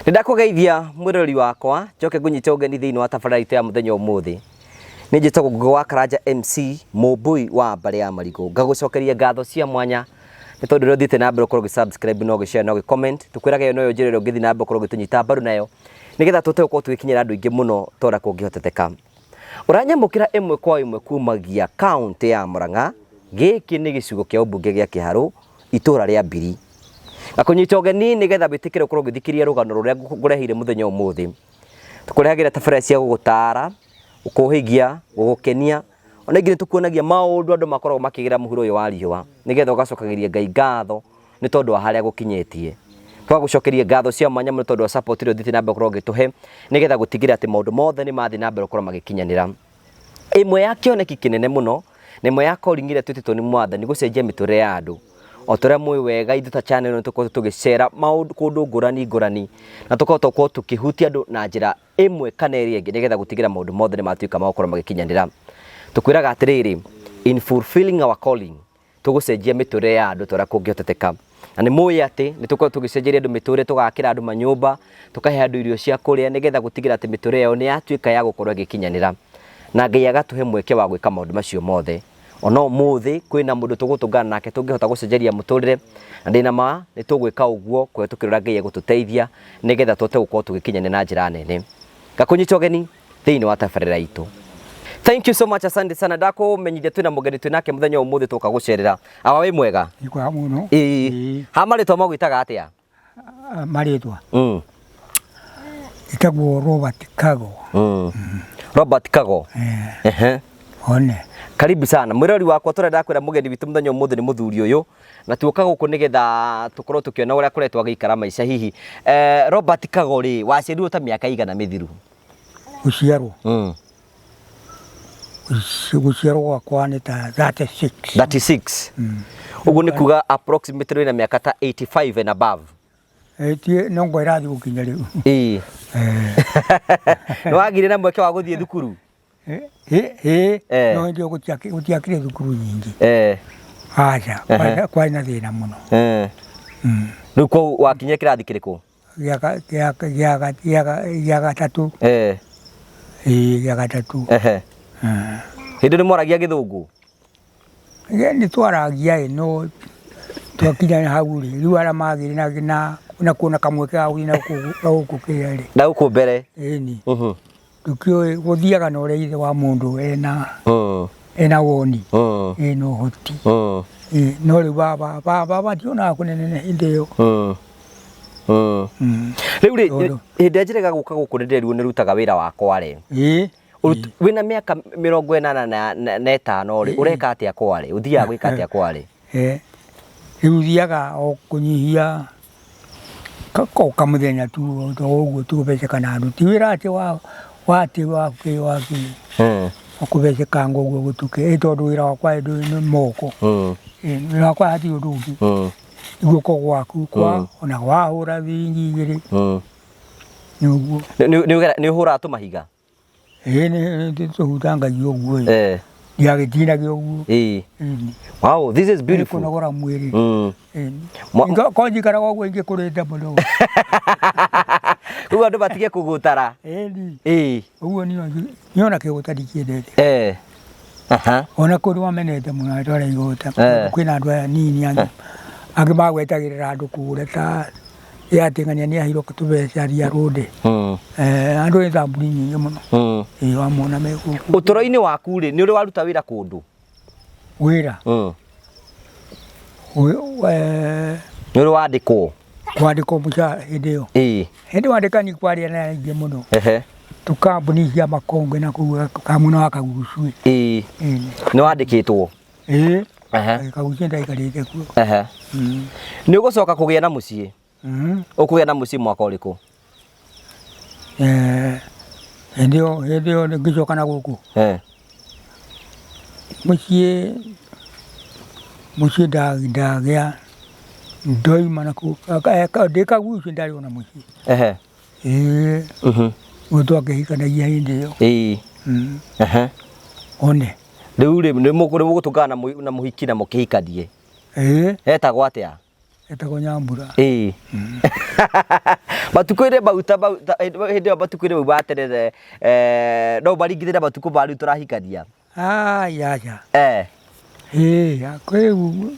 Nĩ ndakũgeithia mwĩroreri wakwa, njoke ngũnyite ũgeni thĩinĩ wa tabarĩra itũ ya mũthenya ũmũthĩ. Nĩ njĩtagwo Ngũgĩ wa Karanja MC, mũmbũi wa mbarĩ ya Marigũ. Ngagũcokeria ngatho cia mwanya nĩ tondũ ũrĩa ũthiĩte na mbere ũkorwo ũgĩ subscribe na ũgĩ share na ũgĩ comment. Tũkwĩraga ĩyo noyo njĩra ĩrĩa ũngĩthiĩ na mbere ũkorwo ũgĩtũnyita mbaru nayo nĩgetha tũhote gũkorwo tũgĩkinyĩra andũ aingĩ mũno ta ũrĩa kũngĩhoteteka. Ũranyamũkĩra ĩmwe kwa ĩmwe kumagia kaũntĩ ya Murang'a, gĩkĩ nĩ gĩcigo kĩa ũmbunge gĩa Kĩharũ, itũra rĩa Mbiri. Ngakũnyita ũgeni nĩgetha wĩtĩkĩre ũkorwo ũgĩthikĩrĩria rũgano rũrĩa ngũreheire mũthenya ũmũthĩ. Tũkũrehagĩra tabarĩra cia gũgũtara, gũkũhĩgia, gũgũkenia, ona ingĩ nĩ tũkuonagia maũndũ andũ makoragwo makĩgera mũhuro ũyũ wa riũa, nĩgetha ũgacokagĩria Ngai ngatho nĩ tondũ wa harĩa agũkinyĩtie. Tũgagũcokeria ngatho cia mwanya mũno tondũ wa support ĩrĩa ũthiĩte na mbere gũkorwo ũgĩtũhe, nĩgetha gũtigĩrĩra atĩ maũndũ mothe nĩ mathiĩ na mbere gũkorwo magĩkinyanĩra. Ĩmwe ya kĩoneki kĩnene mũno, na ĩmwe ya calling ĩrĩa twĩtĩtwo nĩ mwathani gũcenjia mĩtũrĩre ya andũ. O ta ũrĩa mũĩ wega ithuĩ ta channel ĩno nĩ tũkoretwo tũgĩcera maũndũ kũndũ ngũrani ngũrani, na tũkahota gũkorwo tũkĩhutia andũ na njĩra ĩmwe kana ĩrĩa ĩngĩ nĩgetha gũtigĩrĩra maũndũ mothe nĩ matuĩka ma gũkorwo magĩkinyanĩra. Tũkwĩraga atĩrĩrĩ, in fulfilling our calling, tũgũcenjia mĩtũrĩre ya andũ ta ũrĩa kũngĩhoteteka. Na nĩ mũĩ atĩ nĩ tũkoragwo tũgĩcenjeria andũ mĩtũrĩre, tũgakĩra andũ manyũmba, tũkahe andũ irio cia kũrĩa nĩgetha gũtigĩrĩra atĩ mĩtũrĩre yao nĩ yatuĩka ya gũkorwo ĩgĩkinyanĩra. Na Ngai agatũhe mweke wa gwĩka maũndũ macio mothe. Ona ũmũthĩ kwĩna mũndũ tũgũtũngana nake tũngĩhota gũcenjeria mũtũrĩre, na ndĩna ma nĩ tũgwĩka ũguo kũhĩtũkĩra ũrĩa Ngai egũtũteithia nĩgetha tũhote gũkorwo tũgĩkinyanĩra na njĩra nene. Ngakũnyita ũgeni thĩinĩ wa tabarĩra itũ. Thank you so much, asante sana. Ndakũmenyithia twĩna mũgeni twĩ nake mũthenya ũmũthĩ tũka gũcerera. Awa wĩ mwega? Nĩ kwega mũno. Ĩĩ. Ĩĩ. Ha marĩtwa magwĩtaga atĩa? Ah, marĩtwa Ĩtagwo Robert Kago. Robert Kago. Ehe. One. Karibu sana mwĩrori wakwa, tũrenda kwĩra mũgeni witũ mũthenya ũmũthĩ nĩ mũthuri ũyũ, na tuoka gũkũ nĩgetha tũkorwo tũkĩona ũrĩa akoretwo agĩikara maica hihi. Robert Kago rĩ, waciarirwo ta mĩaka igana mĩthiru? Gũciarwo. Gũciarwo gwakwa nĩ ta 36. 36. Ũguo nĩ kuga approximately wĩna mĩaka ta 85 and above. Ĩtie no ngo ĩrathiĩ gũkinya rĩu. Ĩĩ. Nĩ wagire na mweke wa gũthiĩ thukuru? Ĩ no hĩndĩ ĩyo gũtiakĩrĩ thukuru nyingĩ. Aca, kwarĩ na thĩna mũno. Rĩu kũu wakinyire kĩrathi kĩrĩkũ? Gĩa gatatũ. Ĩĩ, gĩa gatatũ. Hĩndĩ nĩ mwaragia gĩthũngũ? Nĩ twaragia ĩ, no twakinya hau rĩ, rĩu arĩa magĩire na kuona kamweke ga gũthiĩ na gũkũ kĩrĩa rĩ. Na gũkũ mbere. Ĩni. Ndũkĩũĩ gũthiaga na ũrĩa ithe wa mũndũ ena ena woni ena ũhoti. Ĩ, no rĩu baba baba tionaga kũnene hĩndĩ ĩyo. Rĩu rĩ, hĩndĩ ĩrĩa njĩrĩga gũka gũkũ nĩ ndĩrerirwo nĩ rutaga wĩra wa kware. Ĩ. Wĩna mĩaka 85 rĩ, ũreka atĩa kware? Ũthiaga gwĩka atĩa kware? Rĩu thiaga o kũnyihia o kamũthenya tu o ũguo tu gũbeceka na andũ ti wĩra atĩ wa wa atĩ wa kĩ wa kĩ wa kũbecekanga ũguo gũtuke ĩ tondũ wĩra wakwa nĩ moko. Wĩra wakwa hatirĩ ũndũ ũngĩ nĩ guoko gwaku kwa ona wahũra thiringi igĩrĩ nĩ ũguo. Nĩ ũhũraga tũmahiga? Ĩĩ nĩ tũhutangagia ũguo ĩ. Ndigagĩtinage ũguo. Ĩĩ. Wow, this is beautiful. Kũnogora mwĩrĩ. Ko njikaraga ũguo ingĩkũrĩte mũno. Rĩu andũ matige kũgũtara. Ĩni. Ĩĩ. Ũguo niĩ ona kĩgũta ndikĩendete. Aha. Ona kũndũ mamenete mũno andũ arĩa igũta. Kwĩna andũ aya nini angĩ angĩ magwetagĩrĩra andũ kũgũra ta yateng'ania nĩ aheirwo tũbeca ria rũnde. Andũ nĩ thamburi nyingĩ mũno. Ĩĩ wamona me gũkũ. Ũtũro-inĩ waku rĩ, nĩ ũrĩ waruta wĩra kũndũ? Wĩra? Nĩ ũrĩ wandĩkwo? Kwandĩkwo mũcara hĩndĩ ĩyo? Ĩĩ. Hĩndĩ wandĩkani kwarĩ na aingĩ mũno. Tũkambuni cia makongwe na kũu kamwena wa Kagugucui. Ĩĩ. Nĩ wandĩkĩtwo? Ĩĩ. Kagugucui ndaikarĩte kuo. Nĩ ũgũcoka kũgĩa na mũciĩ? Ũkũgĩa na mũciĩ mwaka ũrĩkũ? Hĩndĩ ĩyo hĩndĩ ĩyo ngĩcoka na gũkũ. Mũciĩ mũciĩ ndagĩa ndoima na kũu ndĩ Kagugucui ndarĩ ona mũciĩ. Ĩĩ. Ũguo twakĩhikanagia hĩndĩ ĩyo. Ĩĩ. One. Rĩu rĩ, nĩ mũgũtũngana na mũhiki na mũkĩhikanie? Ĩĩ. Etagwo atĩa? Etagwo Nyambura. Ĩĩ. Matukũ-inĩ mau ta mau hĩndĩ ĩyo matukũ-inĩ mau ma tene no ũmaringithanie na matukũ ma rĩu tũrahikania? Ai aca. Eh. Ĩĩ rĩu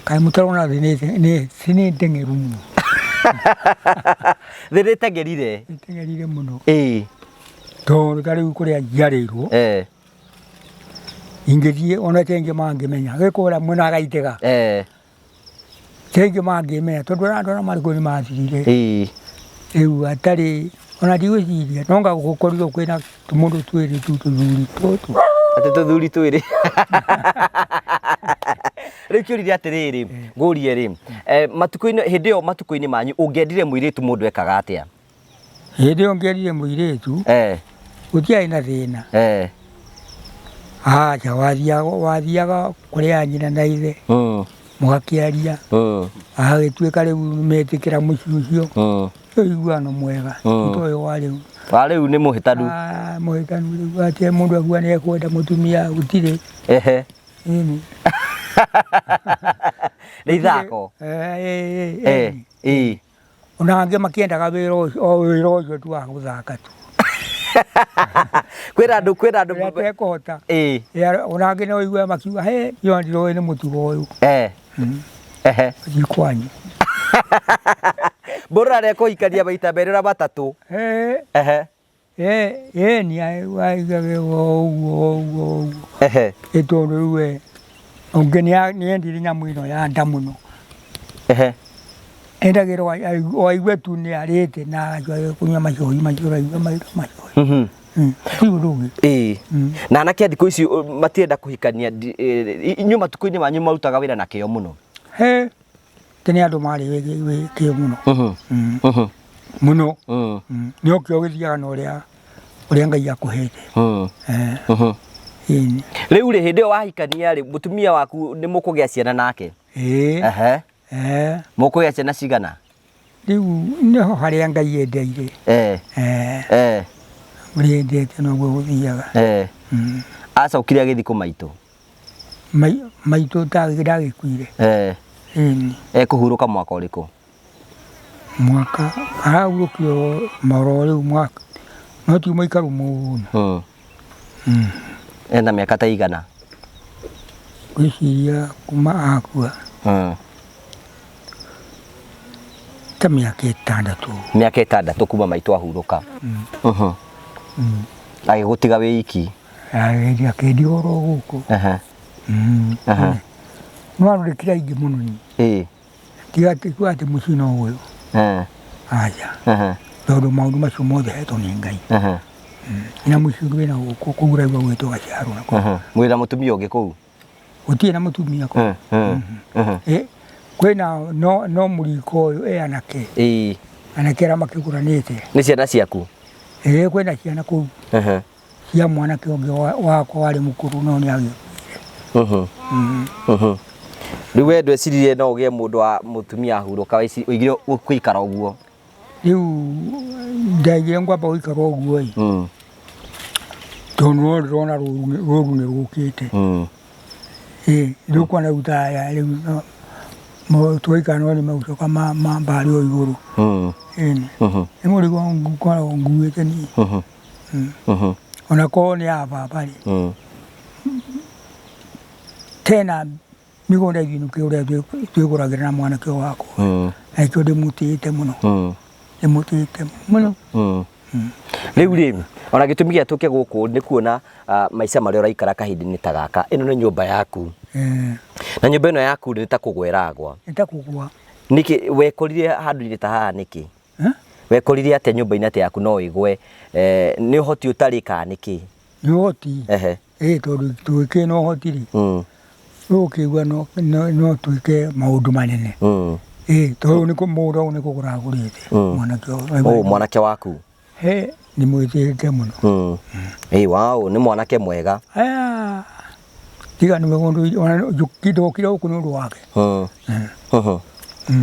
kaĩ mũtarona thĩ nĩ thĩ nĩ ndeng'eru mũno. Thĩ nĩ ĩteng'erire. Ĩteng'erire mũno. Ĩĩ. Tondũ ta rĩu kũrĩa njiarĩirwo. Eh. Ingĩthiĩ ona ti aingĩ mangĩmenya gĩ kũrĩa mwena wa Gaitega. Eh. Ti aingĩ mangĩmenya tondũ andũ arĩa marĩ kũu nĩ mathirire. Ĩĩ. Rĩu hatarĩ ona ndigwĩciria no anga gũkorirwo kwĩna tũmũndũ twĩrĩ tu tũthuri tũtũ. Atĩ tũthuri twĩrĩ. Rĩu kĩũria atĩrĩrĩ, ngũrie rĩ, matukũ-inĩ hĩndĩ ĩyo matukũ-inĩ manyu ũngĩendire mũirĩtu mũndũ ekaga atĩa? Hĩndĩ ĩyo ngĩendire mũirĩtu, Eh. gũtiarĩ na thĩna. Eh. Aca, wathiaga wathiaga kũrĩ a nyina na ithe, mũgakĩaria, agagĩtuĩka rĩu nĩmetĩkĩra mũciĩ ũcio, ũiguano mwega, ti ta ũyũ wa rĩu. Wa rĩu nĩ mũhĩtanu. Ah, mũhĩtanu rĩu atĩ mũndũ akuga nĩ ekwenda mũtumia gũtirĩ. Ehe. Ĩni. Nĩ ithako. Eh, eh, Eh, eh. ĩĩ. Ona angĩ makĩendaga wĩra ũcio o wĩra ũcio tu wa gũthaka tu. Kwĩna andũ kwĩna andũ Ũrĩa atekũhota. Ĩĩ. Ona angĩ no ũigue makiuga he niĩ ndiroĩ nĩ mũtugo ũyũ. Eh. Ehe. Thiĩ kwanyu. Mũndũ arekũhikania maita merĩ na matatũ. Eh. Ehe. Ĩni aigage o ũguo o ũguo o ũguo. Ehe. Ĩ tondũ rĩu we ũngĩ nĩendire nyamũ ĩno ya nda mũno. Ehe. Endagĩrwo o aigue tu nĩ arĩte na agacoka kũnyua macohi macio ũraigua macohi. Ti ũndũ ũngĩ. Ĩĩ. Na anake a thikũ ici matienda kũhikania inyuĩ matukũ-inĩ manyu marutaga wĩra na kĩo mũno. He. Tene andũ marĩ kĩo mũno. Mũno. No kĩo gĩthiaga na ũrĩa ũrĩa Ngai akũhete. Ĩni. Rĩu rĩ hĩndĩ ĩyo wahikania rĩ mũtumia waku nĩ mũkũgĩa ciana nake? Ĩĩ. Ehe. Eh. Mũkũgĩa ciana cigana? Rĩu nĩho harĩa Ngai endeire. Eh. Eh. Eh. Ũrĩa endete noguo gũthiaga. Eh. Acokire agĩthiĩ kũ maitũ? Maitũ ndagĩkuire. Eh. Ĩni. Ekũhurũka mwaka ũrĩkũ? Mwaka arahurũkire oro rĩu mwaka no ti mũikaru mũno. Ena mĩaka ta igana? Ngwĩciria kuma akua ta mĩaka ĩtandatũ. Mĩaka ĩtandatũ kuma maitũ ahurũka. Agĩgũtiga wĩ iki? Akĩndiga oro gũkũ. Ehe. No arũrĩkire aingĩ mũno niĩ. Ĩĩ. Tiga atĩ kuga atĩ mũciĩ no ũyũ. Eh. Aca. Ehe. Tondũ maũndũ macio mothe hetwo nĩ Ngai. Ehe. Na mũciĩ ũngĩ wĩna gũkũ kũu ũraigua gwĩtwo Gaciarũ nakuo. Ehe. Mwĩna mũtumia ũngĩ kũu? Gũtirĩ na mũtumia kũu. Kwĩna no no mũriko ũyũ e anake. Ĩĩ. Anake arĩa makĩgũranĩte. Nĩ ciana ciaku? Ĩĩ kwĩna ciana kũu. Ehe. Cia mwanake ũngĩ wakwa warĩ mũkũrũ no nĩ agĩkuire. Rĩu we ndweciririe no ũgĩe mũndũ wa mũtumia ahurũka ũigire gũikara ũguo? Rĩu ndaigire ngwamba gũikara ũguo ĩ. Tondũ no ndĩrona rũru nĩ rũkĩte. Ĩ rĩu kwana rĩu ta aya rĩu twaikara no nĩ megũcoka mambare o igũrũ. Ĩni. Nĩ mũrigo ngoragwo nguĩte niĩ. Ona korwo nĩ ya baba rĩ. Tena mĩgũnda ithuĩ nĩkĩo ũrĩa twĩgũragĩra na mwanake ũyũ wakwa. Na nĩkĩo ndĩmũtĩĩte mũno. Ndĩmũtĩĩte mũno. Rĩu rĩ, ona gĩtũmi gĩa tũke gũkũ nĩ kuona maica marĩa ũraikara kahinda-inĩ ta gaka, ĩno nĩ nyũmba yaku. Na nyũmba ĩno yaku nĩ ta kũgwa ĩragwa. Nĩ ta kũgwa. Nĩkĩ wekorire handũ-inĩ ta haha nĩkĩ? Wekorire atĩa nyũmba-inĩ atĩ yaku no ĩgwe? Nĩ ũhoti ũtarĩ kana nĩkĩ? Nĩ ũhoti. Ehe. Ĩĩ tondũ tũgĩkĩrĩ na ũhoti rĩ. Rĩu ũkĩigua no twĩke maũndũ manene. Ĩĩ tondũ nĩ mũgũnda ũyũ nĩ kũgũra ngũrĩte mwanake ũyũ. Ũũ mwanake waku? He nĩ mwĩtĩĩte mũno. Ĩĩ wow nĩ mwanake mwega. Tiga nĩ mũndũ ona ndokire gũkũ nĩ ũndũ wake.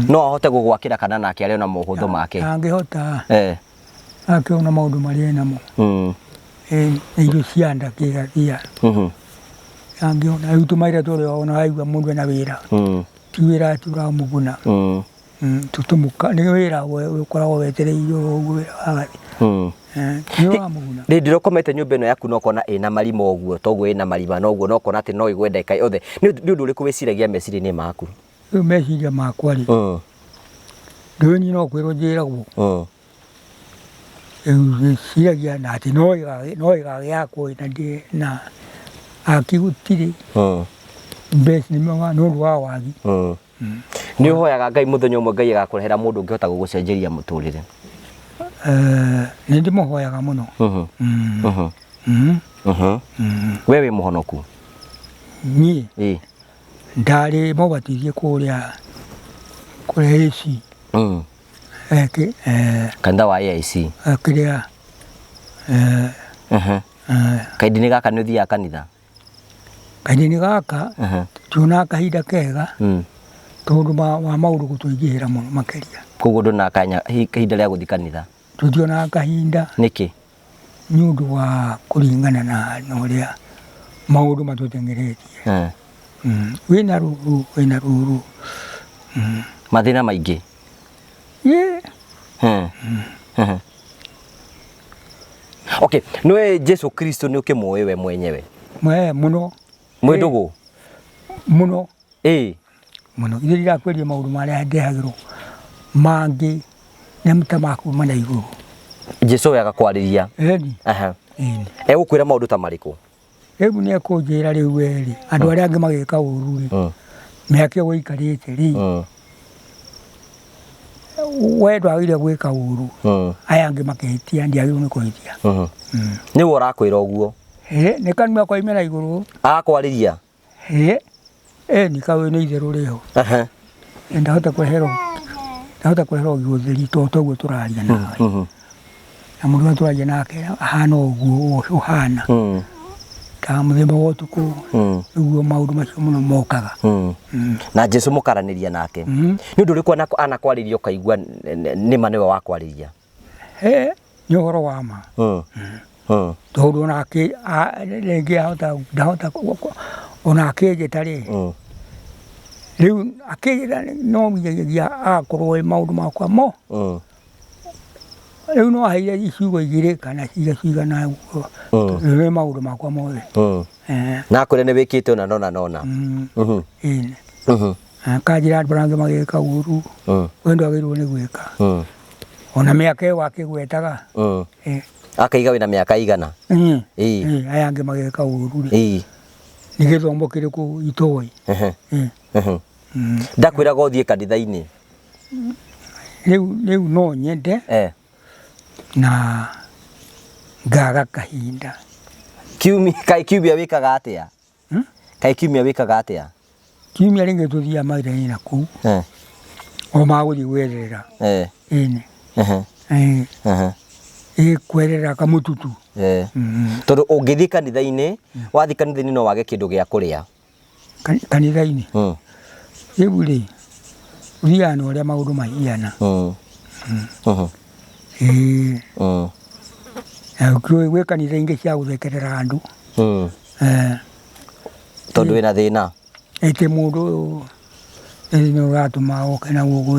No ahote gũgwakĩra kana nake arĩ ona mohũthũ make? Angĩhota. Eh. Akĩona maũndũ marĩa enamo. Ĩĩ na irio cia nda kĩrathia. Angĩona rĩu tũmaira tũrĩa ona waigua mũndũ ena wĩra. Ti wĩra atĩ ũramũguna. Tũtũmũka nĩ wĩra ũkoragwo wetereirwo ũguo wĩra wa gathi. Nĩ ũramũguna. Rĩndĩ ĩrĩa ũkomete nyũmba ĩno yaku na ũkona ĩna marima ũguo toguo ĩna marima na ũguo na ũkona atĩ no ĩgwe ndagĩka yothe nĩ ũndũ ũrĩkũ wĩciragia meciria-inĩ maku? Rĩu meciria makwa rĩ, ndũĩ niĩ no kwĩrwo njĩragwo. Rĩu ndĩciragia na atĩ no ĩgagĩakwo na ndĩ na aki gũtirĩ mbeca nĩ ũndũ wa wagi. Nĩ ũhoyaga Ngai mũthenya ũmwe Ngai agakũrehera mũndũ ũngĩhota gũgũcenjeria mũtũrĩre? Nĩ ndĩmũhoyaga mũno. We wĩ mũhonoku? Niĩ ndarĩ mũbatithie kũrĩa kũrĩa AC. Kanitha wa AIC? Kĩrĩa. Kahinda-inĩ gaka nĩ ũthiaga kanitha? Kahinda-inĩ gaka tionaga kahinda kega tondũ wa maũndũ gũtũingĩhĩra mũno makĩria. Koguo ndũnaga kahinda rĩa gũthiĩ kanitha? Tũtionaga kahinda. Nĩkĩ? Nĩ ũndũ wa kũringana na ũrĩa maũndũ matũteng'eretie. Wĩna rũru, wĩna rũru. Mathĩna maingĩ? Okay, nĩwe Jesu Kristo nĩ ũkĩmũĩ we mwenyewe? Mũno. Mwĩ ndũgũ? Mũno. Mũno. Ithe ndirakwĩria maũndũ marĩa ndehagĩrwo mangĩ nĩ ta ma kuma na igũrũ. Jesu we agakwarĩria? Ĩni. Egũkwĩra maũndũ ta marĩkũ? Rĩu nĩ ekũnjĩra rĩu we rĩ, andũ arĩa angĩ magĩka ũru rĩ, mĩaka ĩyo ũikarĩte rĩ, we ndwagĩrĩire gwĩka ũru, aya angĩ makĩhĩtia ndiagĩrĩirwo nĩ kũhĩtia. Nĩwe ũrakwĩra ũguo? Nĩ kanua koime na igũrũ. Agakwarĩria? Ĩni kaũĩ nĩ itherũ rĩho. Ndahota kweherwo ndahota kweherwo gĩũtheri to toguo tũraria nawe. Na mũndũ ũrĩa tũraria nake ahana ũguo ũhana. Ta mũthemba wa ũtukũ nĩguo maũndũ macio mũno mokaga. Na Jesu mũkaranĩria nake. Nĩ ũndũ ũrĩkũ anakwarĩria ũkaigua nĩma nĩwe wakwarĩria? Nĩ ũhoro wa ma. Tondũ ona rĩngĩ ahota ndahota ona akĩnjĩta rĩ, rĩu akĩnjĩta no nginyagia agakorwo ĩ maũndũ makwa mo. Rĩu no aheire ciugo igĩrĩ kana cigana ũguo, nĩ maũndũ makwa mothe. Na akwĩre nĩ wĩkĩte ũna na ũna na ũna. Ĩĩ. Akanjĩra andũ arĩa angĩ magĩka ũru, we ndwagĩrĩirwo nĩ gwĩka. Ona mĩaka ĩyo akĩgwetaga. Akaiga wĩna mĩaka igana? Ĩĩ. Aya angĩ magĩka ũru rĩ, nĩ gĩthomo kĩrĩkũ itoĩ? Ndakwĩraga ũthiĩ kanitha-inĩ? Rĩu no nyende na ngaga kahinda. Kaĩ kiumia wĩkaga atĩa? Kaĩ kiumia wĩkaga atĩa? Kiumia rĩngĩ tũthiaga mawĩra-inĩ na kũu. O magũthiĩ gwetherera. Ĩni. Ĩ kwerera kamũtutu. Tondũ ũngĩthiĩ kanitha-inĩ, wathiĩ kanitha-inĩ no wage kĩndũ gĩa kũrĩa. Kanitha-inĩ? Rĩu rĩ, ũthiaga na ũrĩa maũndũ mahiana. Ĩĩ. Na gwĩ kanitha ingĩ cia gũthekerera andũ. Tondũ wĩna thĩna? Ĩtĩ mũndũ ũyũ nĩ ũratũma oke na gũkũ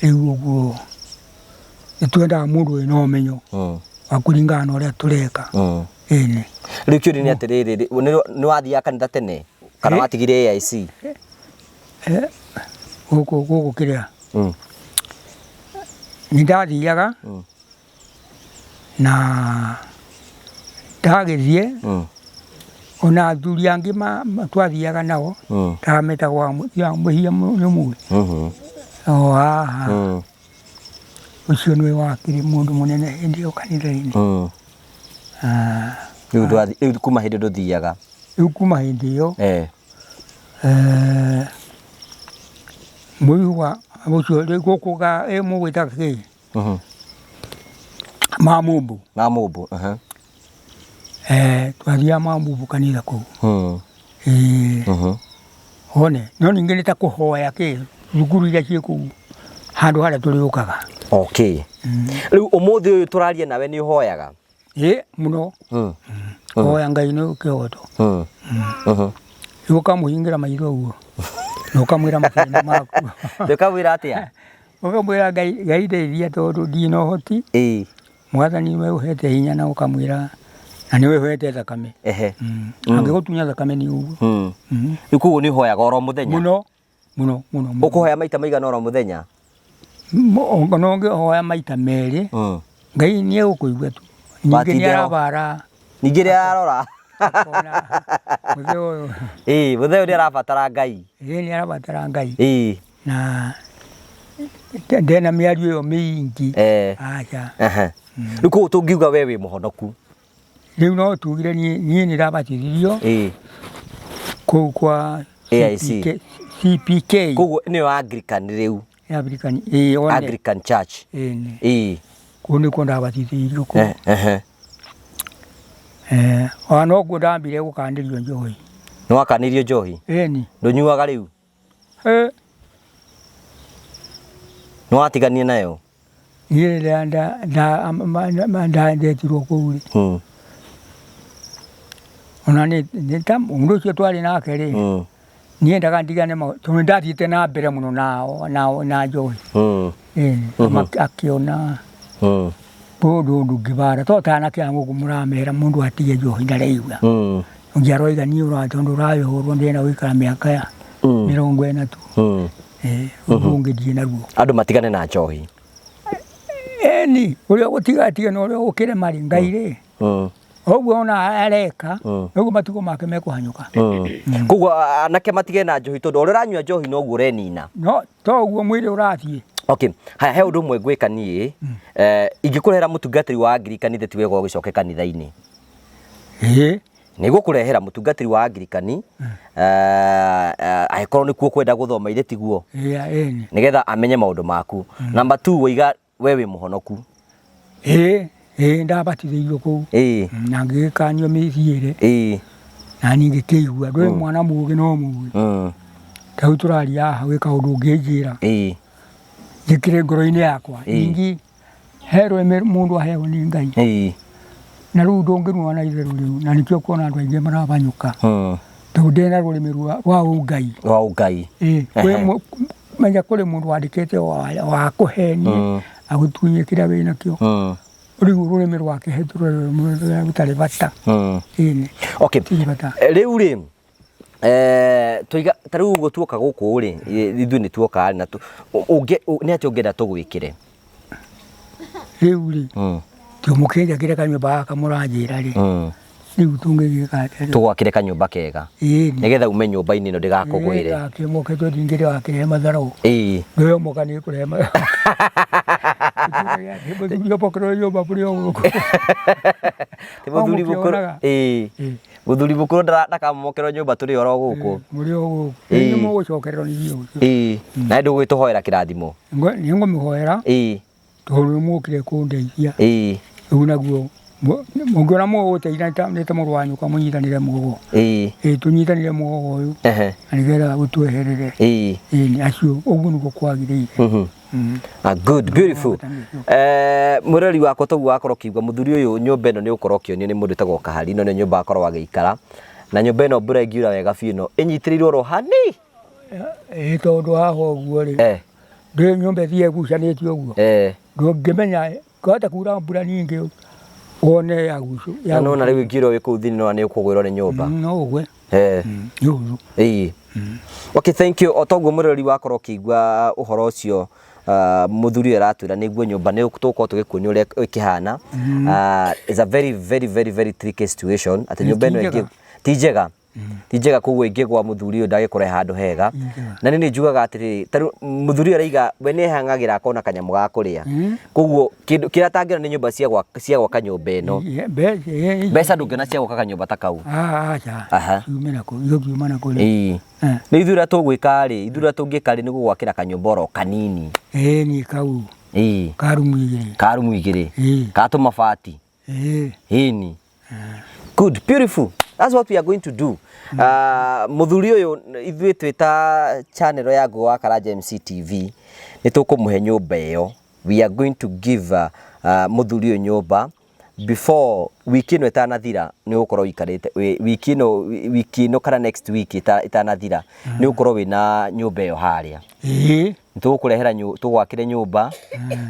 rĩu ũguo nĩ twendaga mũndũ wĩna ũmenyo wa kũringana na ũrĩa tũreka. Ĩni. Rĩu kĩũria nĩ atĩrĩrĩ, nĩ wathiaga kanitha tene kana watigire AIC? Gũkũ gũkũ kĩrĩa nĩ ndathiaga na ndagĩthiĩ ona athuri angĩ twathiaga nao ta metagwo Mũhia nĩ ũmũĩ? O haha ũcio nĩwe wakĩrĩ mũndũ mũnene hĩndĩ ĩyo kanitha-inĩ. Rĩu kuma hĩndĩ ndũthiaga? Rĩu kuma hĩndĩ ĩyo mũihwa ũcio gũkũ mũgwĩtaga kĩ? Mamumbu. Mamumbu. Twathiaga Mamumbu kanitha kũu. One no ningĩ nĩ ta kũhoya kĩ thukuru iria ciĩ kũu handũ harĩa tũrĩũkaga. Okay. Rĩu ũmũthĩ ũyũ tũraria nawe nĩ ũhoyaga? Ĩ mũno. Kũhoya Ngai nĩ kĩhoto. Rĩu ũkamũhingĩra maitho ũguo na ũkamwĩra mathĩna maku. Ũkamwĩra atĩa? Ũkamwĩra Ngai, Ngai ndeithia tondũ ndirĩ na ũhoti. Mwathani nĩwe ũhete hinya na ũkamwĩra na nĩwe ũhete thakame. Angĩgũtunya thakame nĩ ũguo. Rĩu koguo nĩ ũhoyaga oro mũthenya? Mũno mũno mũno mũno. Ũkũhoya maita maigana oro mũthenya? No ngĩhoya maita merĩ. Ngai nĩ egũkũigua tu. Ningĩ nĩ Watinda ho. arabara. Ningĩ nĩ ararora. Akona mũthee ũyũ. Ĩĩ, mũthee ũyũ nĩ arabatara Ngai. Ĩĩ nĩ arabatara Ngai. Ĩĩ. Na ndena mĩario ĩyo mĩingĩ. Aca. Rĩu koguo tũngiuga we wĩ mũhonoku? Rĩu no tugire niĩ nĩ ndabatithirio. Kũu kwa AIC. CPK. Koguo nĩyo Anglican rĩu. Anglican, ĩĩ one. Anglican Church. Ĩĩ. Ĩĩ. Kũu nĩkuo ndabatithĩirio kũu. Ona nokuo ndambire gũkanĩrio njohi. Nĩ wakanĩirio njohi? Ĩni. Ndũnyuaga rĩu? Nĩ watiganie nayo? Niĩ rĩrĩa ndetirwo kũu rĩ. Ona nĩ ta mũndũ ũcio twarĩ nake rĩ. Niĩ endaga ndigane tondũ nĩ ndathiĩte na mbere mũno na njohi. Akĩona ũndũ ndũngĩbara to ta anake a gũkũ mũramera mũndũ atige njohi ndareigua. Ũngĩ aroiga niĩ tondũ ũrahũrwo ndĩrenda gũikara mĩaka ya 40 tu. Ũndũ ũngĩ ndirĩ naguo. Andũ matigane na njohi. Ĩni, ũrĩa ũgũtiga atige na ũrĩa ũgũkĩrema rĩ, Ngai rĩ. Ũguo ona areka, noguo matukũ make mekũhanyũka. Koguo anake matige na njohi tondũ ũrĩa ũranyua njohi noguo ũrenina. No to ũguo mwĩrĩ ũrathiĩ. Okay, haya he ũndũ ũmwe ngwĩka niĩ, ingĩkũrehera mũtungatĩri wa Anglican ithe ti wega ũgĩcoke kanitha-inĩ. Ĩĩ. Nĩ ngũkũrehera mũtungatĩri wa Anglican, angĩkorwo nĩkuo ũkwenda gũthoma ithe tiguo? Ĩĩ. Nĩgetha amenye maũndũ maku. Number 2 waiga we wĩ mũhonoku. Ĩĩ, ĩĩ ndabatithĩirio kũu. Ĩĩ. Na ngĩgĩkanio mĩthiĩre. Ĩĩ. Na niĩ ngĩkĩigua ndũrĩ mwana mũgĩ no mũgĩ. Ta rĩu tũraria haha gwĩ kaũndũ ũngĩnjĩra. Ĩĩ. Njĩkĩre ngoro-inĩ yakwa. Ningĩ he rũrĩmĩ mũndũ aheagwo nĩ Ngai. Ĩĩ. Na rĩu ndũngĩruona na itherũ rĩu na nĩkĩo ũkuona andũ aingĩ marabanyũka. Tondũ ndĩna rũrĩmĩ rwa ũngai. Rwa ũngai. Ĩĩ. Menya kũrĩ mũndũ wandĩkĩte wa kũhenie agũtunye kĩrĩa wĩnakĩo. Rĩu rũrĩmĩ rwake rũrĩa rũtarĩ bata. Ĩĩ. Okay. Rũtirĩ bata. Rĩu rĩ tũiga ta rĩu ũguo tuoka gũkũ rĩ, ithuĩ nĩ tuoka rĩ na nĩ atĩa ũngĩenda tũgwĩkĩre? Rĩu rĩ, tũmũkĩnjakĩre kanyũmba gaka mũranjĩra rĩ, rĩu tũngĩgĩka atĩa rĩu? Tũgwakĩre kanyũmba kega. Ĩĩ. Nĩgetha ume nyũmba-inĩ ĩno ndĩgakũgwĩre. Ĩĩ, akĩmoke tondũ ningĩ ndĩgakĩrehe matharũ. Ĩĩ. Ndĩyomoka nĩ ĩkũrehe matharũ. Mũthuri omokerwo nyũmba mũrĩ o gũkũ. Ti mũthuri mũkũrũ. Ĩĩ. Mũthuri mũkũrũ ndakamomokerwo nyũmba tũrĩ oro gũkũ. Mũrĩ o gũkũ. Nĩ mũgũcokererwo nĩ ithuĩ ũcio. Ĩĩ. Na ndũgũgĩtũhoera kĩrathimo. Nĩ ngũmũhoera. Ĩĩ. Tondũ nĩ mũkire kũndeithia. Ĩĩ. Rĩu naguo mũngĩona mũgũteithia nĩ ta mũrũ wa nyũkwa mũnyitanĩre muogo. Ĩĩ. Ĩĩ tũnyitanĩre muogo ũyũ. Na nĩgetha ũtweherere. Ĩĩ. Ĩĩ acio ũguo nĩguo kwagĩrĩire. Good, beautiful. Mũrori wakwa toguo wakorwo ũkĩigua mũthuri ũyũ nyũmba ĩno nĩ ũkorwo ũkĩonio nĩ mũndũ wĩtagwo Kahari, ĩno nĩyo nyũmba akorwo agĩikara. Na nyũmba ĩno mbura ĩngiura wega biũ ĩno ĩnyitĩrĩirwo oro hani. Ĩĩ tondũ haha ũguo rĩ. Ndũĩ nyũmba ĩthiĩ ĩgucanĩtie ũguo. Ndũngĩmenya kwahota kuura mbura nyingĩ wone yagucũ. Na nĩwona rĩu ĩngiura wĩ kũu thĩinĩ nĩwona nĩ ũkũgwĩrwo nĩ nyũmba. No ũgwe. Nĩ ũru. Ĩĩ. Okay, thank you. O toguo mũrori wakorwo ũkĩigua ũhoro ũcio mũthuri ũyũ aratwĩra nĩguo nyũmba nĩ tũgũkorwo tũgĩkuonia ũrĩa ĩkĩhana. It's a very very very very tricky situation atĩ nyũmba ĩno ĩngĩ ti njega. Ti njega koguo ĩngĩgwa mũthuri ũyũ ndagĩkore handũ hega. Na niĩ nĩ njugaga atĩrĩrĩ, ta rĩu mũthuri ũyũ araiga we nĩ ehang'agĩra akona kanyamũ ga kũrĩa. Koguo kĩndũ kĩrĩa atangĩona nĩ nyũmba cia gwaka nyũmba ĩno. Mbeca ndũngĩona cia gwaka kanyũmba ta kau. Aca. Ciume na kũ, igũkiuma na kũ rĩu. Ĩĩ. Nĩ ithuĩ ũrĩa tũgwĩka rĩ, ithuĩ ũrĩa tũngĩka rĩ nĩ gũgwakĩra kanyũmba oro kanini. Ĩĩ niĩ kau. Ĩĩ. Ka rumu igĩrĩ. Ka rumu igĩrĩ. Ĩĩ. Ka tũmabati. Ĩĩ. Ĩni. Good, beautiful. That's what we are going to do. Mũthuri ũyũ ithuĩ twĩ ta channel ya Ngũgĩ wa Karanja MC TV nĩ tũkũmũhe nyũmba ĩyo. We are going to give mũthuri ũyũ nyũmba. Before wiki ĩno ĩtanathira nĩ ũgũkorwo ũikarĩte wiki ĩno, wiki ĩno kana next week ĩtanathira nĩ ũgũkorwo wĩna nyũmba ĩyo harĩa. Ĩĩ. Nĩ tũgũkũrehera tũgwakĩre nyũmba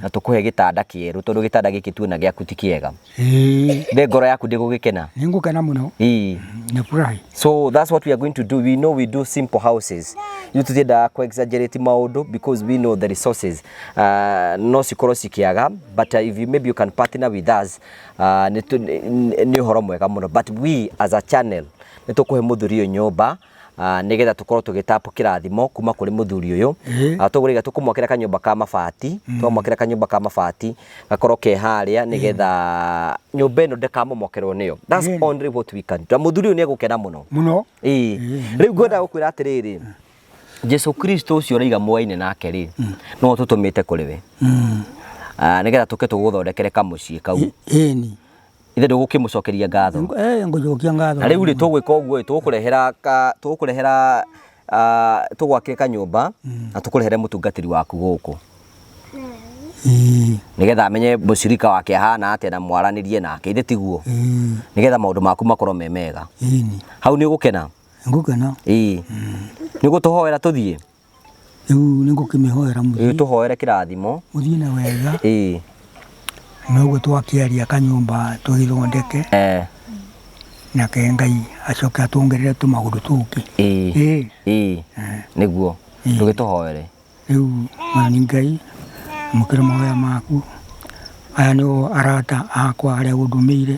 na tũkũhe gĩtanda kĩerũ tondũ gĩtanda gĩkĩ tuona gĩaku ti kĩega. Ĩĩ. Nĩ ngoro yaku ndĩgũgĩkena? Nĩ ngũkena mũno. Ĩĩ. Nĩ furahi. So that's what we are going to do. We know we do simple houses. Ithuĩ tũtiendaga kũ exaggerate maũndũ because we know the resources no cikorwo cikĩaga, but if you, maybe you can partner with us, nĩ ũhoro mwega mũno, but we as a channel nĩ tũkũhe mũthuri ũyũ nyũmba nĩgetha tũkorwo tũgĩtap kĩrathimo kuma kũrĩ mũthuri ũyũ. Tũgũrĩga tũkũmwakĩra kanyũmba ka mabati, twamwakĩra kanyũmba ka mabati gakorwo ke harĩa nĩgetha nyũmba ĩno ndĩkamomokerwo nĩyo. That's only what we can do. Na mũthuri ũyũ nĩ egũkena mũno. Mũno. Ĩĩ. Rĩu ngwendaga gũkwĩra atĩrĩrĩ, Jesu Kristo ũcio ũraiga mwaine nake rĩ, no ũtũtũmĩte kũrĩ we. Nĩgetha tũke tũgũthondekere kamũciĩ kau. Ĩni. Ithe ndũgũkĩmũcokeria ngatho. Ngũcokia ngatho. Na rĩu rĩ, tũgwĩka ũguo ĩ, tũgũkũrehera ka, tũgũkũrehera tũgwakĩre kanyũmba na tũkũrehere mũtungatĩri waku gũkũ. Nĩgetha amenye mũcirika wake ahana atĩa na mwaranĩrie nake, ithe tiguo? Nĩgetha maũndũ maku makorwo me mega. Ĩni. Hau nĩ ũgũkena? Ngũkena. Ĩĩ. Nĩ ũgũtũhoera tũthiĩ? Rĩu nĩ ngũkĩmĩhoera mũthiĩ. Ĩĩ, tũhoere kĩrathimo. Mũthiĩ na wega. Ĩĩ. Noguo twakĩaria kanyũmba tũgĩthondeke. Nake Ngai acoke atwongerere tũmaũndũ tũngĩ. Ĩĩ. Ĩĩ. Ĩĩ. Nĩguo. Ndũgĩtũhoere. Rĩu Mwathani Ngai, amũkĩra mahoya maku. Aya nĩo arata akwa arĩa ũndũmĩire.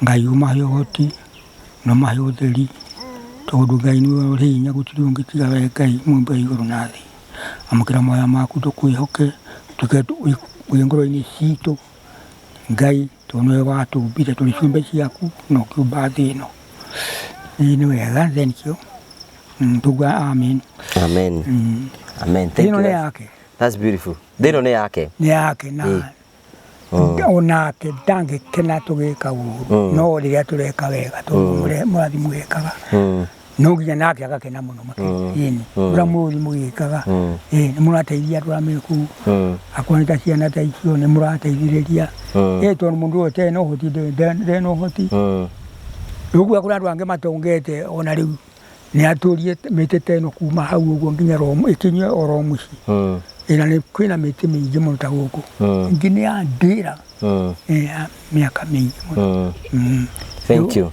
Ngai ũmahe ũhoti na ũmahe ũtheri, tondũ Ngai nĩwe ũrĩ hinya gũtirĩ ũngĩ tiga we Ngai mũmbi wa igũrũ na thĩ. Amũkĩra mahoya maku tũkwĩhoke, tuke wĩ ngoro-inĩ citũ Ngai, tondũ nĩwe watũmbire tũrĩ ciũmbe ciaku na ũkĩũmba thĩ ĩno. Ĩĩ nĩ wega, thank you. Tuga amen. Amen. Amen. Thank Ĩno you. nĩ yake. That's beautiful. Thĩ ĩno nĩ yake. Nĩ yake na onake ndangĩkena tũgĩka ũru, no rĩrĩa tũreka wega tondũ mũrathi mũgĩkaga no nginya nake agakena mũno makĩria. Ĩni ũrĩa mũũru mũgĩkaga, ĩ nĩ mũrateithia andũ arĩa me kũu, akorwo nĩ ta ciana ta icio nĩ mũrateithĩrĩria. Ĩ tondũ mũndũ ũyũ ũtarĩ na ũhoti ndarĩ na ũhoti. Ũguo kũrĩ andũ angĩ matongete ona rĩu nĩ atũrie mĩtĩ ta ĩno kuma hau ũguo nginya ĩkinye oro mũciĩ. Ĩna nĩ kwĩna mĩtĩ mĩingĩ mũno ta gũkũ. Ĩngĩ nĩ ya ndĩra. Ya mĩaka mĩingĩ mũno. Thank you.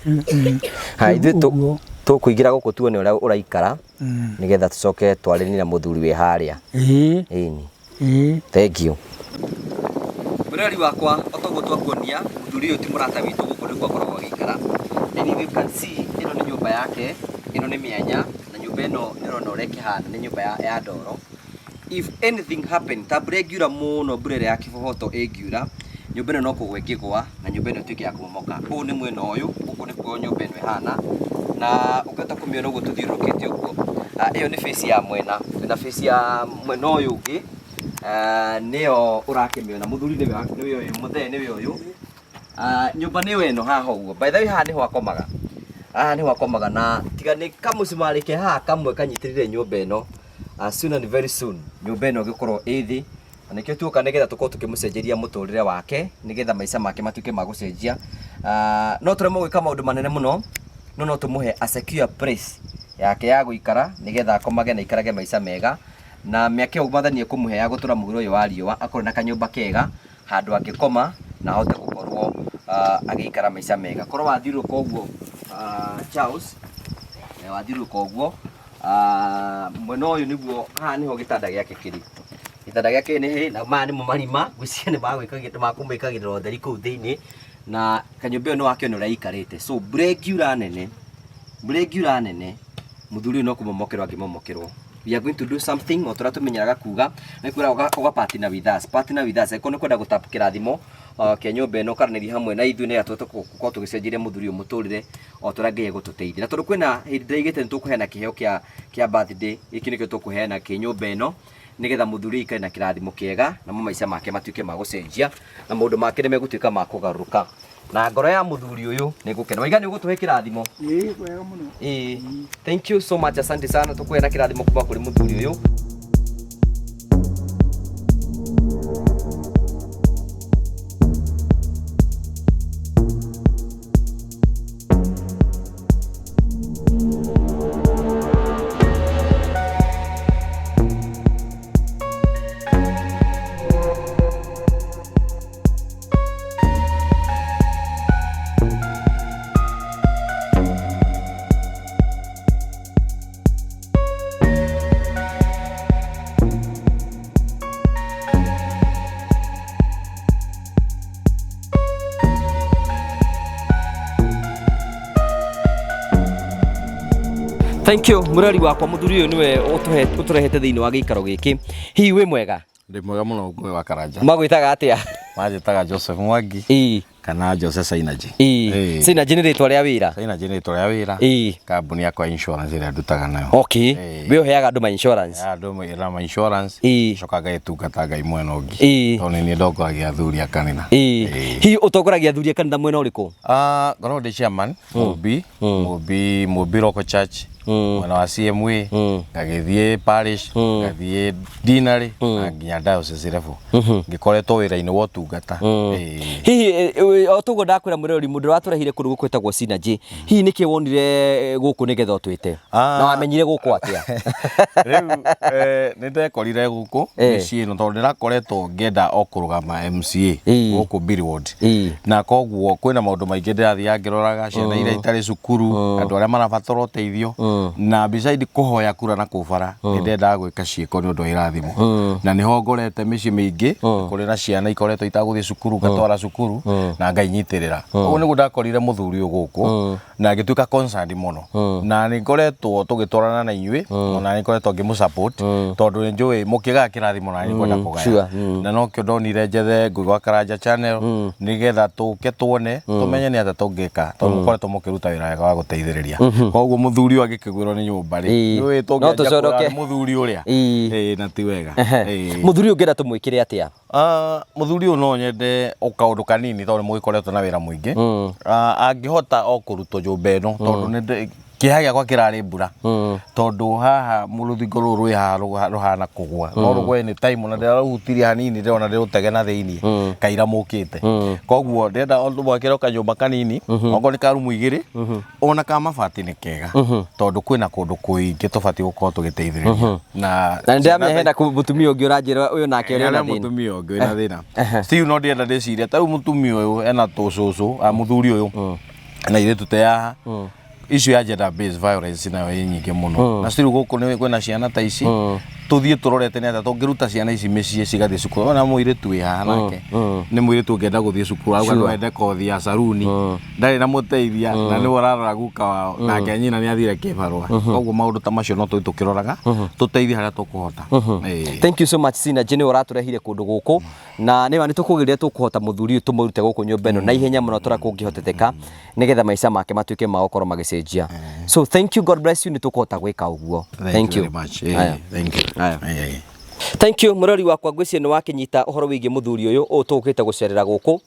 Hai, ithuĩ tũkũingĩra gũkũ tuone ũrĩa ũraikara nĩgetha tũcoke twarĩrie na mũthuri wĩ harĩa. Ĩĩ. Ĩni. Ĩĩ. Thank you. Mũrori wakwa, o toguo twakuonia, mũthuri ũyũ ti mũrata witũ, gũkũ nĩkuo akoragwo agĩikara. And if you can see, ĩno nĩ nyũmba yake, ĩno nĩ mĩanya, na nyũmba ĩno nĩ ũrona ũrĩa ĩkĩhana, nĩ nyũmba ya ndoro. If anything happen, ta mbura ĩngiura mũno, mbura ĩrĩa ya kĩboboto ĩngiura, nyũmba ĩno no kũgwa ĩngĩgwa, na nyũmba ĩno ĩtuĩke ya kũmomoka. Ũũ nĩ mwena ũyũ, gũkũ nĩkuo nyũmba ĩno ĩhana, na ũngĩhota kũmĩona ũguo tũthiũrũrũkĩte ũguo. Ĩyo nĩ face ya mwena, twĩna face ya mwena ũyũ ũngĩ, nĩyo ũrakĩmĩona. Mũthuri nĩwe ũyũ, mũthee nĩwe ũyũ. Nyũmba nĩyo ĩno haha ũguo. By the way, haha nĩho akomaga. Haha nĩho akomaga, na tiga nĩ kamũcumarĩ ke haha kamwe kanyitĩrĩire nyũmba ĩno. Soon and very soon nyũmba ĩno ĩgĩkorwo ĩ thĩ, na nĩkĩo tuoka nĩgetha tũkorwo tũkĩmũcenjeria mũtũrĩre wake, nĩgetha maica make matuĩke ma gũcenjia. No tũremwo gwĩka maũndũ manene mũno, no tũmũhe a secure place yake ya gũikara, nĩgetha akomage na aikarage maica mega, na mĩaka ĩyo Mwathani ekũmũhe ya gũtũra mũhuro ũyũ wa riũa, akorwo na kanyũmba kega handũ angĩkoma na ahote gũkorwo agĩikara maica mega. Korwo wathiũrũrũka ũguo, Charles, wathiũrũrũka ũguo, mwena ũyũ nĩguo, haha nĩho gĩtanda gĩake kĩrĩ. Gĩtanda gĩake nĩ hĩ, na maya nĩmo marima, ngwĩciria nĩ makũmwĩkagĩrĩra ũtheri kũu thĩinĩ, na kanyũmba ĩyo nĩ wakĩona ũrĩa ĩikarĩte. So mbura ĩngiura nene, mbura ĩngiura nene, mũthuri ũyũ no kũmomokerwo angĩmomokerwo. We are going to do something, o tũrĩa tũmenyeraga kuga, nĩ kwĩra ũga partner with us, partner with us. Angĩkorwo nĩ kwenda gũtap kĩrathimo kĩa nyũmba ĩno, ũkaranĩria hamwe na ithuĩ nĩgetha tũhote gũkorwo tũgĩcenjeria mũthuri ũyũ mũtũrĩre o tũrĩa Ngai egũtũteithia. Na tondũ kwĩna hĩndĩ ndĩraigĩte nĩ tũkũheana kĩheo kĩa birthday, gĩkĩ nĩkĩo tũkũheana kĩ nyũmba ĩno, nĩgetha mũthuri aikare na kĩrathimo kĩega, namo maica make matuĩke ma gũcenjia, na maũndũ make nĩ megũtuĩka ma kũgarũrũka. Na ngoro ya mũthuri ũyũ nĩ ĩgũkena. Waiga nĩ ũgũtũhe kĩrathimo? Ĩĩ, wega mũno. Ĩĩ. Thank you so much, asante sana. Tũkũheana kĩrathimo kuma kũrĩ mũthuri ũyũ. Thank you mũrori wakwa, mũthuri ũyũ nĩwe ũtũrehete thĩinĩ wa gĩikaro gĩkĩ. Hihi wĩ mwega? Ndĩ mwega mũno, Ngũgĩ wa Karanja. Magwĩtaga atĩa? Manjĩtaga Joseph Mwangi kana Jose Sainaji. Sainaji nĩ rĩtwa rĩa wĩra? Sainaji nĩ rĩtwa rĩa wĩra. Kambuni yakwa ya insurance ĩrĩa ndutaga nayo. Okay. We ũheaga andũ ma insurance? Andũ ĩra ma insurance. Coka ngagĩtungata Ngai mwena ũngĩ. Tondũ nĩ niĩ ndongoragia athuri a kanitha. Hihi ũtongoragia athuri a kanitha mwena ũrĩkũ? Ah, ngoragwo ndĩ chairman Mũmbi Mũmbi Mũmbi Local Church mwena wa CMA, ngagĩthiĩ parish, ngathiĩ deanery na nginya diocese level, ngĩkoretwo wĩra-inĩ wa ũtungata. Hihi o toguo ndakwĩra mũrori, mũndũ ũrĩa watũrehire kũndũ gũkũ gwĩtagwo Synergy, hihi nĩkĩ wonire gũkũ nĩgetha ũtwĩte? Na wamenyire gũkũ atĩa? Rĩu nĩ ndekorire gũkũ mĩciĩ ĩno tondũ ndĩrakoretwo ngĩenda o kũrũgama MCA gũkũ Mbiri Ward, na koguo kwĩna maũndũ maingĩ ndĩrathiaga ngĩroraga, ciana iria itarĩ cukuru, andũ arĩa marabatara ũteithio, na beside kũhoya kura na kũu bara, nĩ ndendaga gwĩka ciĩko nĩ ũndũ wa irathimo, na nĩho ngorete mĩciĩ mĩingĩ kũrĩ na ciana ikoretwo itagũthiĩ cukuru, ngatwara cukuru na ngainyitĩrĩra. Ũguo nĩguo ndakorire mũthuri ũyũ gũkũ na ngĩtuĩka concerned mũno, na nĩ ngoretwo tũgĩtwarana na inyuĩ, ona nĩ ngoretwo ngĩmũ support tondũ nĩ njũĩ mũkĩgaya kĩrathimo na nĩ ngwenda kũgaya. Na nokĩo ndonire njethe Ngũgĩ wa Karanja channel nĩgetha tũke tuone, tũmenye nĩ atĩa tũngĩka, tondũ mũkoretwo mũkĩruta wĩra wega wa gũteithĩrĩria. Koguo mũthuri ũyũ angĩkĩgwĩrwo nĩ nyũmba rĩ, nĩũĩ No tũngĩanjia tũconoke. kũra mũthuri ũrĩa. Na ti wega. Mũthuri ũyũ ũngĩenda tũmwĩkĩre atĩa? Ah, mũthuri ũyũ no nyende o kaũndũ kanini tondũ nĩ mũgĩkoretwo na wĩra mũingĩ. Ah, angĩhota o kũrutwo nyũmba ĩno tondũ kĩeha gĩakwa kĩrarĩ mbura, tondũ haha rũthingo rũrũ rwĩ haha rũhana kũgwa, no rũgwe nĩ time na ndĩrarũhutirie hanini, ndĩrona ndĩrũtege na thĩiniĩ kaira mũkĩte. Koguo ndĩrenda o mwakĩre o kanyũmba kanini, okorwo nĩ ka rumu igĩrĩ ona ka mabati nĩ kega, tondũ kwĩna kũndũ kũingĩ tũbatiĩ gũkorwo tũgĩteithĩrĩria na Na nĩ ndĩramenya hena mũtumia ũngĩ ũranjĩra ũyũ nake ũrĩa Hena wĩna thĩna. Mũtumia ũngĩ wĩna thĩna. Still no ndĩrenda ndĩcirie ta rĩu mũtumia ũyũ ena tũcũcũ, a mũthuri ũyũ ena airĩtu te haha, issue ya gender based violence nayo ĩ nyingĩ mũno, na still gũkũ nĩ kwĩna ciana ta ici, tũthiĩ tũrorete nĩ atĩa tũngĩruta ciana ici mĩciĩ cigathiĩ cukuru. Ona mũirĩtu wĩ haha nake nĩ mũirĩtu ũngĩenda gũthiĩ cukuru, auga no ende kothi ya saruni, ndarĩ na mũteithia na nĩwe ũrarora guka wao, nake nyina nĩ athire kĩbarũa. Koguo maũndũ ta macio no tũthiĩ tũkĩroraga, tũteithie harĩa tũkũhota. Thank you so much. Synergy nĩ ũratũrehire kũndũ gũkũ, na nĩma nĩ tũkũgeria tũkũhota mũthuri ũyũ tũmũrute gũkũ nyũmba ĩno na ihenya mũno tũrĩa kũngĩhoteteka, nĩgetha maica make matuĩke ma gũkorwo magĩcenjia. So thank you, God bless you. Nĩ tũkũhota gwĩka ũguo. Thank you very much. Aya. Thank you. Aya. Thank you mũrori wakwa, ngwĩciria nĩ wakĩnyita ũhoro wĩgiĩ mũthuri ũyũ ũyũ tũgũkĩte gũcerera gũkũ,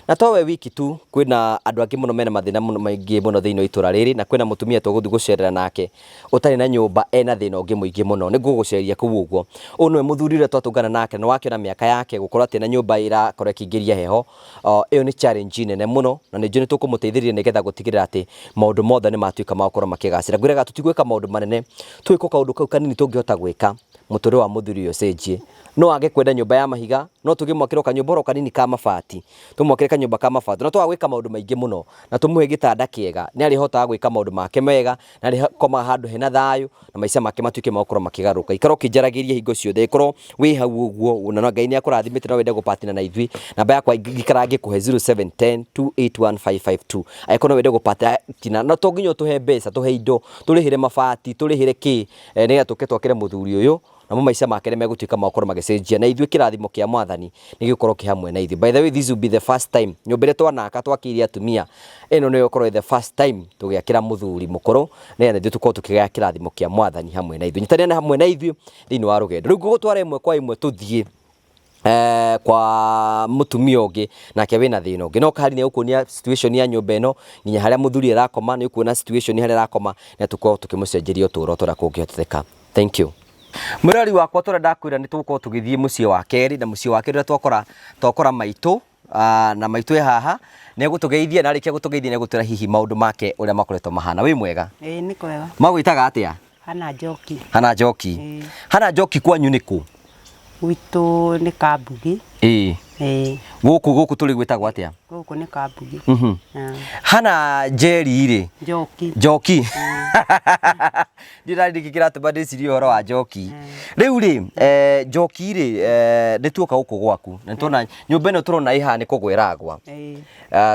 na to we wiki tu, kwĩna andũ angĩ mũno mena mathĩna mũno maingĩ mũno thĩinĩ wa itũra rĩrĩ, na kwĩna mũtumia tũgũthiĩ gũcerera nake ũtarĩ na nyũmba, ena thĩna ũngĩ mũingĩ mũno, nĩ ngũgũceria kũu ũguo. Ũyũ nĩwe mũthuri ũrĩa twatũngana nake, na wakĩona mĩaka yake gũkorwo atĩ na nyũmba ĩrakorwo ĩkĩingĩria heho. Ĩyo nĩ challenge nene mũno, na nĩ njũĩ nĩ tũkũmũteithĩrĩria nĩgetha gũtigĩrĩra atĩ maũndũ mothe nĩ matuĩka ma gũkorwo makĩgacĩra. Ngwĩraga tũtigwĩka maũndũ manene, twĩkwo kaũndũ kau kanini tũngĩhota gwĩka mũtũrĩre wa mũthuri ũyũ ũcenjie. No age kwenda nyũmba ya mahiga, no tũgĩmwakĩra o kanyũmba oro kanini ka mabati, tũmwakĩre kanyũmba ka mabati, na twaga gwĩka maũndũ maingĩ mũno, na tũmũhe gĩtanda kĩega, nĩ arĩhotaga gwĩka maũndũ make mega, na arĩkomaga handũ hena thayũ, na maica make matuĩke ma gũkorwo makĩgarũrũka. Ikara ũkĩnjaragĩria hingo ciothe, ĩkorwo wĩ hau ũguo na Ngai nĩ akũrathimĩte no wende gũpatina na ithuĩ, namba yakwa ngikara ngĩkũhe 0710 281552, angĩkorwo no wende gũpatina, no to nginya ũtũhe mbeca, tũhe indo, tũrĩhĩre mabati, tũrĩhĩre kĩ, nĩgetha tũke twakĩre mũthuri ũyũ, namo maica make nĩ megũtuĩka ma gũkorwo magĩcenjia, na ithuĩ kĩrathimo kĩa Mwathani nĩ gĩgũkorwo kĩ hamwe na ithuĩ. By the way, this will be the first time nyũmba ĩrĩa twanaka twakĩire atumia ĩno nĩyo ĩkorwo the first time tũgĩakĩra mũthuri mũkũrũ, nĩgetha ithuĩ tũkorwo tũkĩgaya kĩrathimo kĩa Mwathani hamwe na ithuĩ. Nyitanĩra na hamwe na ithuĩ thĩinĩ wa rũgendo rĩu, ngũgũtwara ĩmwe kwa ĩmwe tũthiĩ kwa mũtumia ũngĩ nake wĩna thĩna ũngĩ, no kahari nĩ egũkuonia situation ya nyũmba ĩno nginya harĩa mũthuri arakoma, nĩ ũkuona situation harĩa arakoma, na tũkorwo tũkĩmũcenjeria ũtũũro tũrĩa kũngĩhoteteka. Thank you mwĩrori wakwa, tũrĩa ndakwĩra nĩ tũgũkorwo tũgĩthiĩ mũciĩ wa kerĩ, na mũciĩ wa kerĩ ũrĩa twakora maitũ, na maitũ e haha nĩ egũtũgeithia, na arĩkia gũtũgeithia nĩ egũtwĩra hihi maũndũ make ũrĩa makoretwo mahana. Wĩ mwega? Ĩĩ, nĩ kwega. Magwĩtaga atĩa? Hana Njoki. Hana Njoki. Ĩĩ. Hana Njoki, kwanyu nĩ kũ? Gwitũ nĩ Kambugi. Ĩĩ. Gũkũ tũrĩ gwĩtagwo atĩa? Gũkũ nĩ Kambugi. Hana Njeri rĩ? Njoki. Njoki. Ndirarĩ nĩkĩ kĩratũma ndĩcirie ũhoro wa Njoki. Rĩu rĩ, Njoki rĩ, nĩ tuoka gũkũ gwaku na nĩtuona nyũmba ĩno tũrona ĩhaha nĩ kũgwa ĩragwa. Ĩĩ.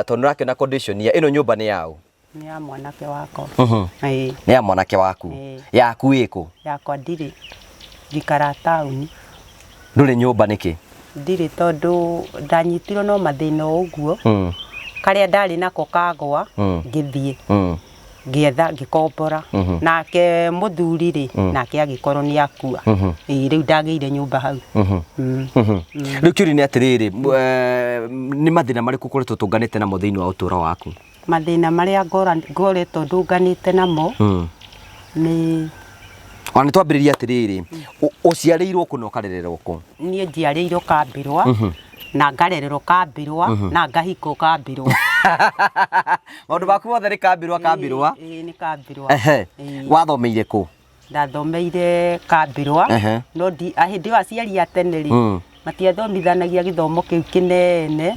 Tondũ nĩũrakĩona condition ya ĩno nyũmba nĩ yaũ? Nĩ ya mwanake wakwa. Ĩĩ. Nĩ ya mwanake waku? Ĩĩ. Yaku ĩkũ? Yakwa ndirĩ, njikaraga taũni. Ndũrĩ nyũmba nĩkĩ? Ndirĩ tondũ ndanyitirwo no mathĩna o ũguo. Karĩa ndarĩ nako kagwa, ngĩthiĩ. Ngĩetha ngĩkombora. Nake mũthuri rĩ, nake agĩkorwo nĩ akua. Ĩĩ rĩu ndagĩire nyũmba hau. Rĩu kĩũria nĩ atĩrĩrĩ, nĩ mathĩna marĩkũ ũkoretwo ũtũnganĩte namo thĩinĩ wa ũtũũro waku? Mathĩna marĩa ngoretwo ndũnganĩte namo nĩ Ona nĩ twambĩrĩria atĩrĩrĩ, ũciarĩirwo kũ na ũkarererwo kũ? Niĩ njiarĩirwo Kambĩrwa, na ngarererwo Kambĩrwa, na ngahikwo Kambĩrwa. Maũndũ maku mothe nĩ Kambĩrwa, Kambĩrwa? Ĩĩ, nĩ Kambĩrwa. Wathomeire kũ? Ndathomeire Kambĩrwa, no hĩndĩ ĩyo aciari a tene rĩ, matiathomithanagia gĩthomo kĩu kĩnene.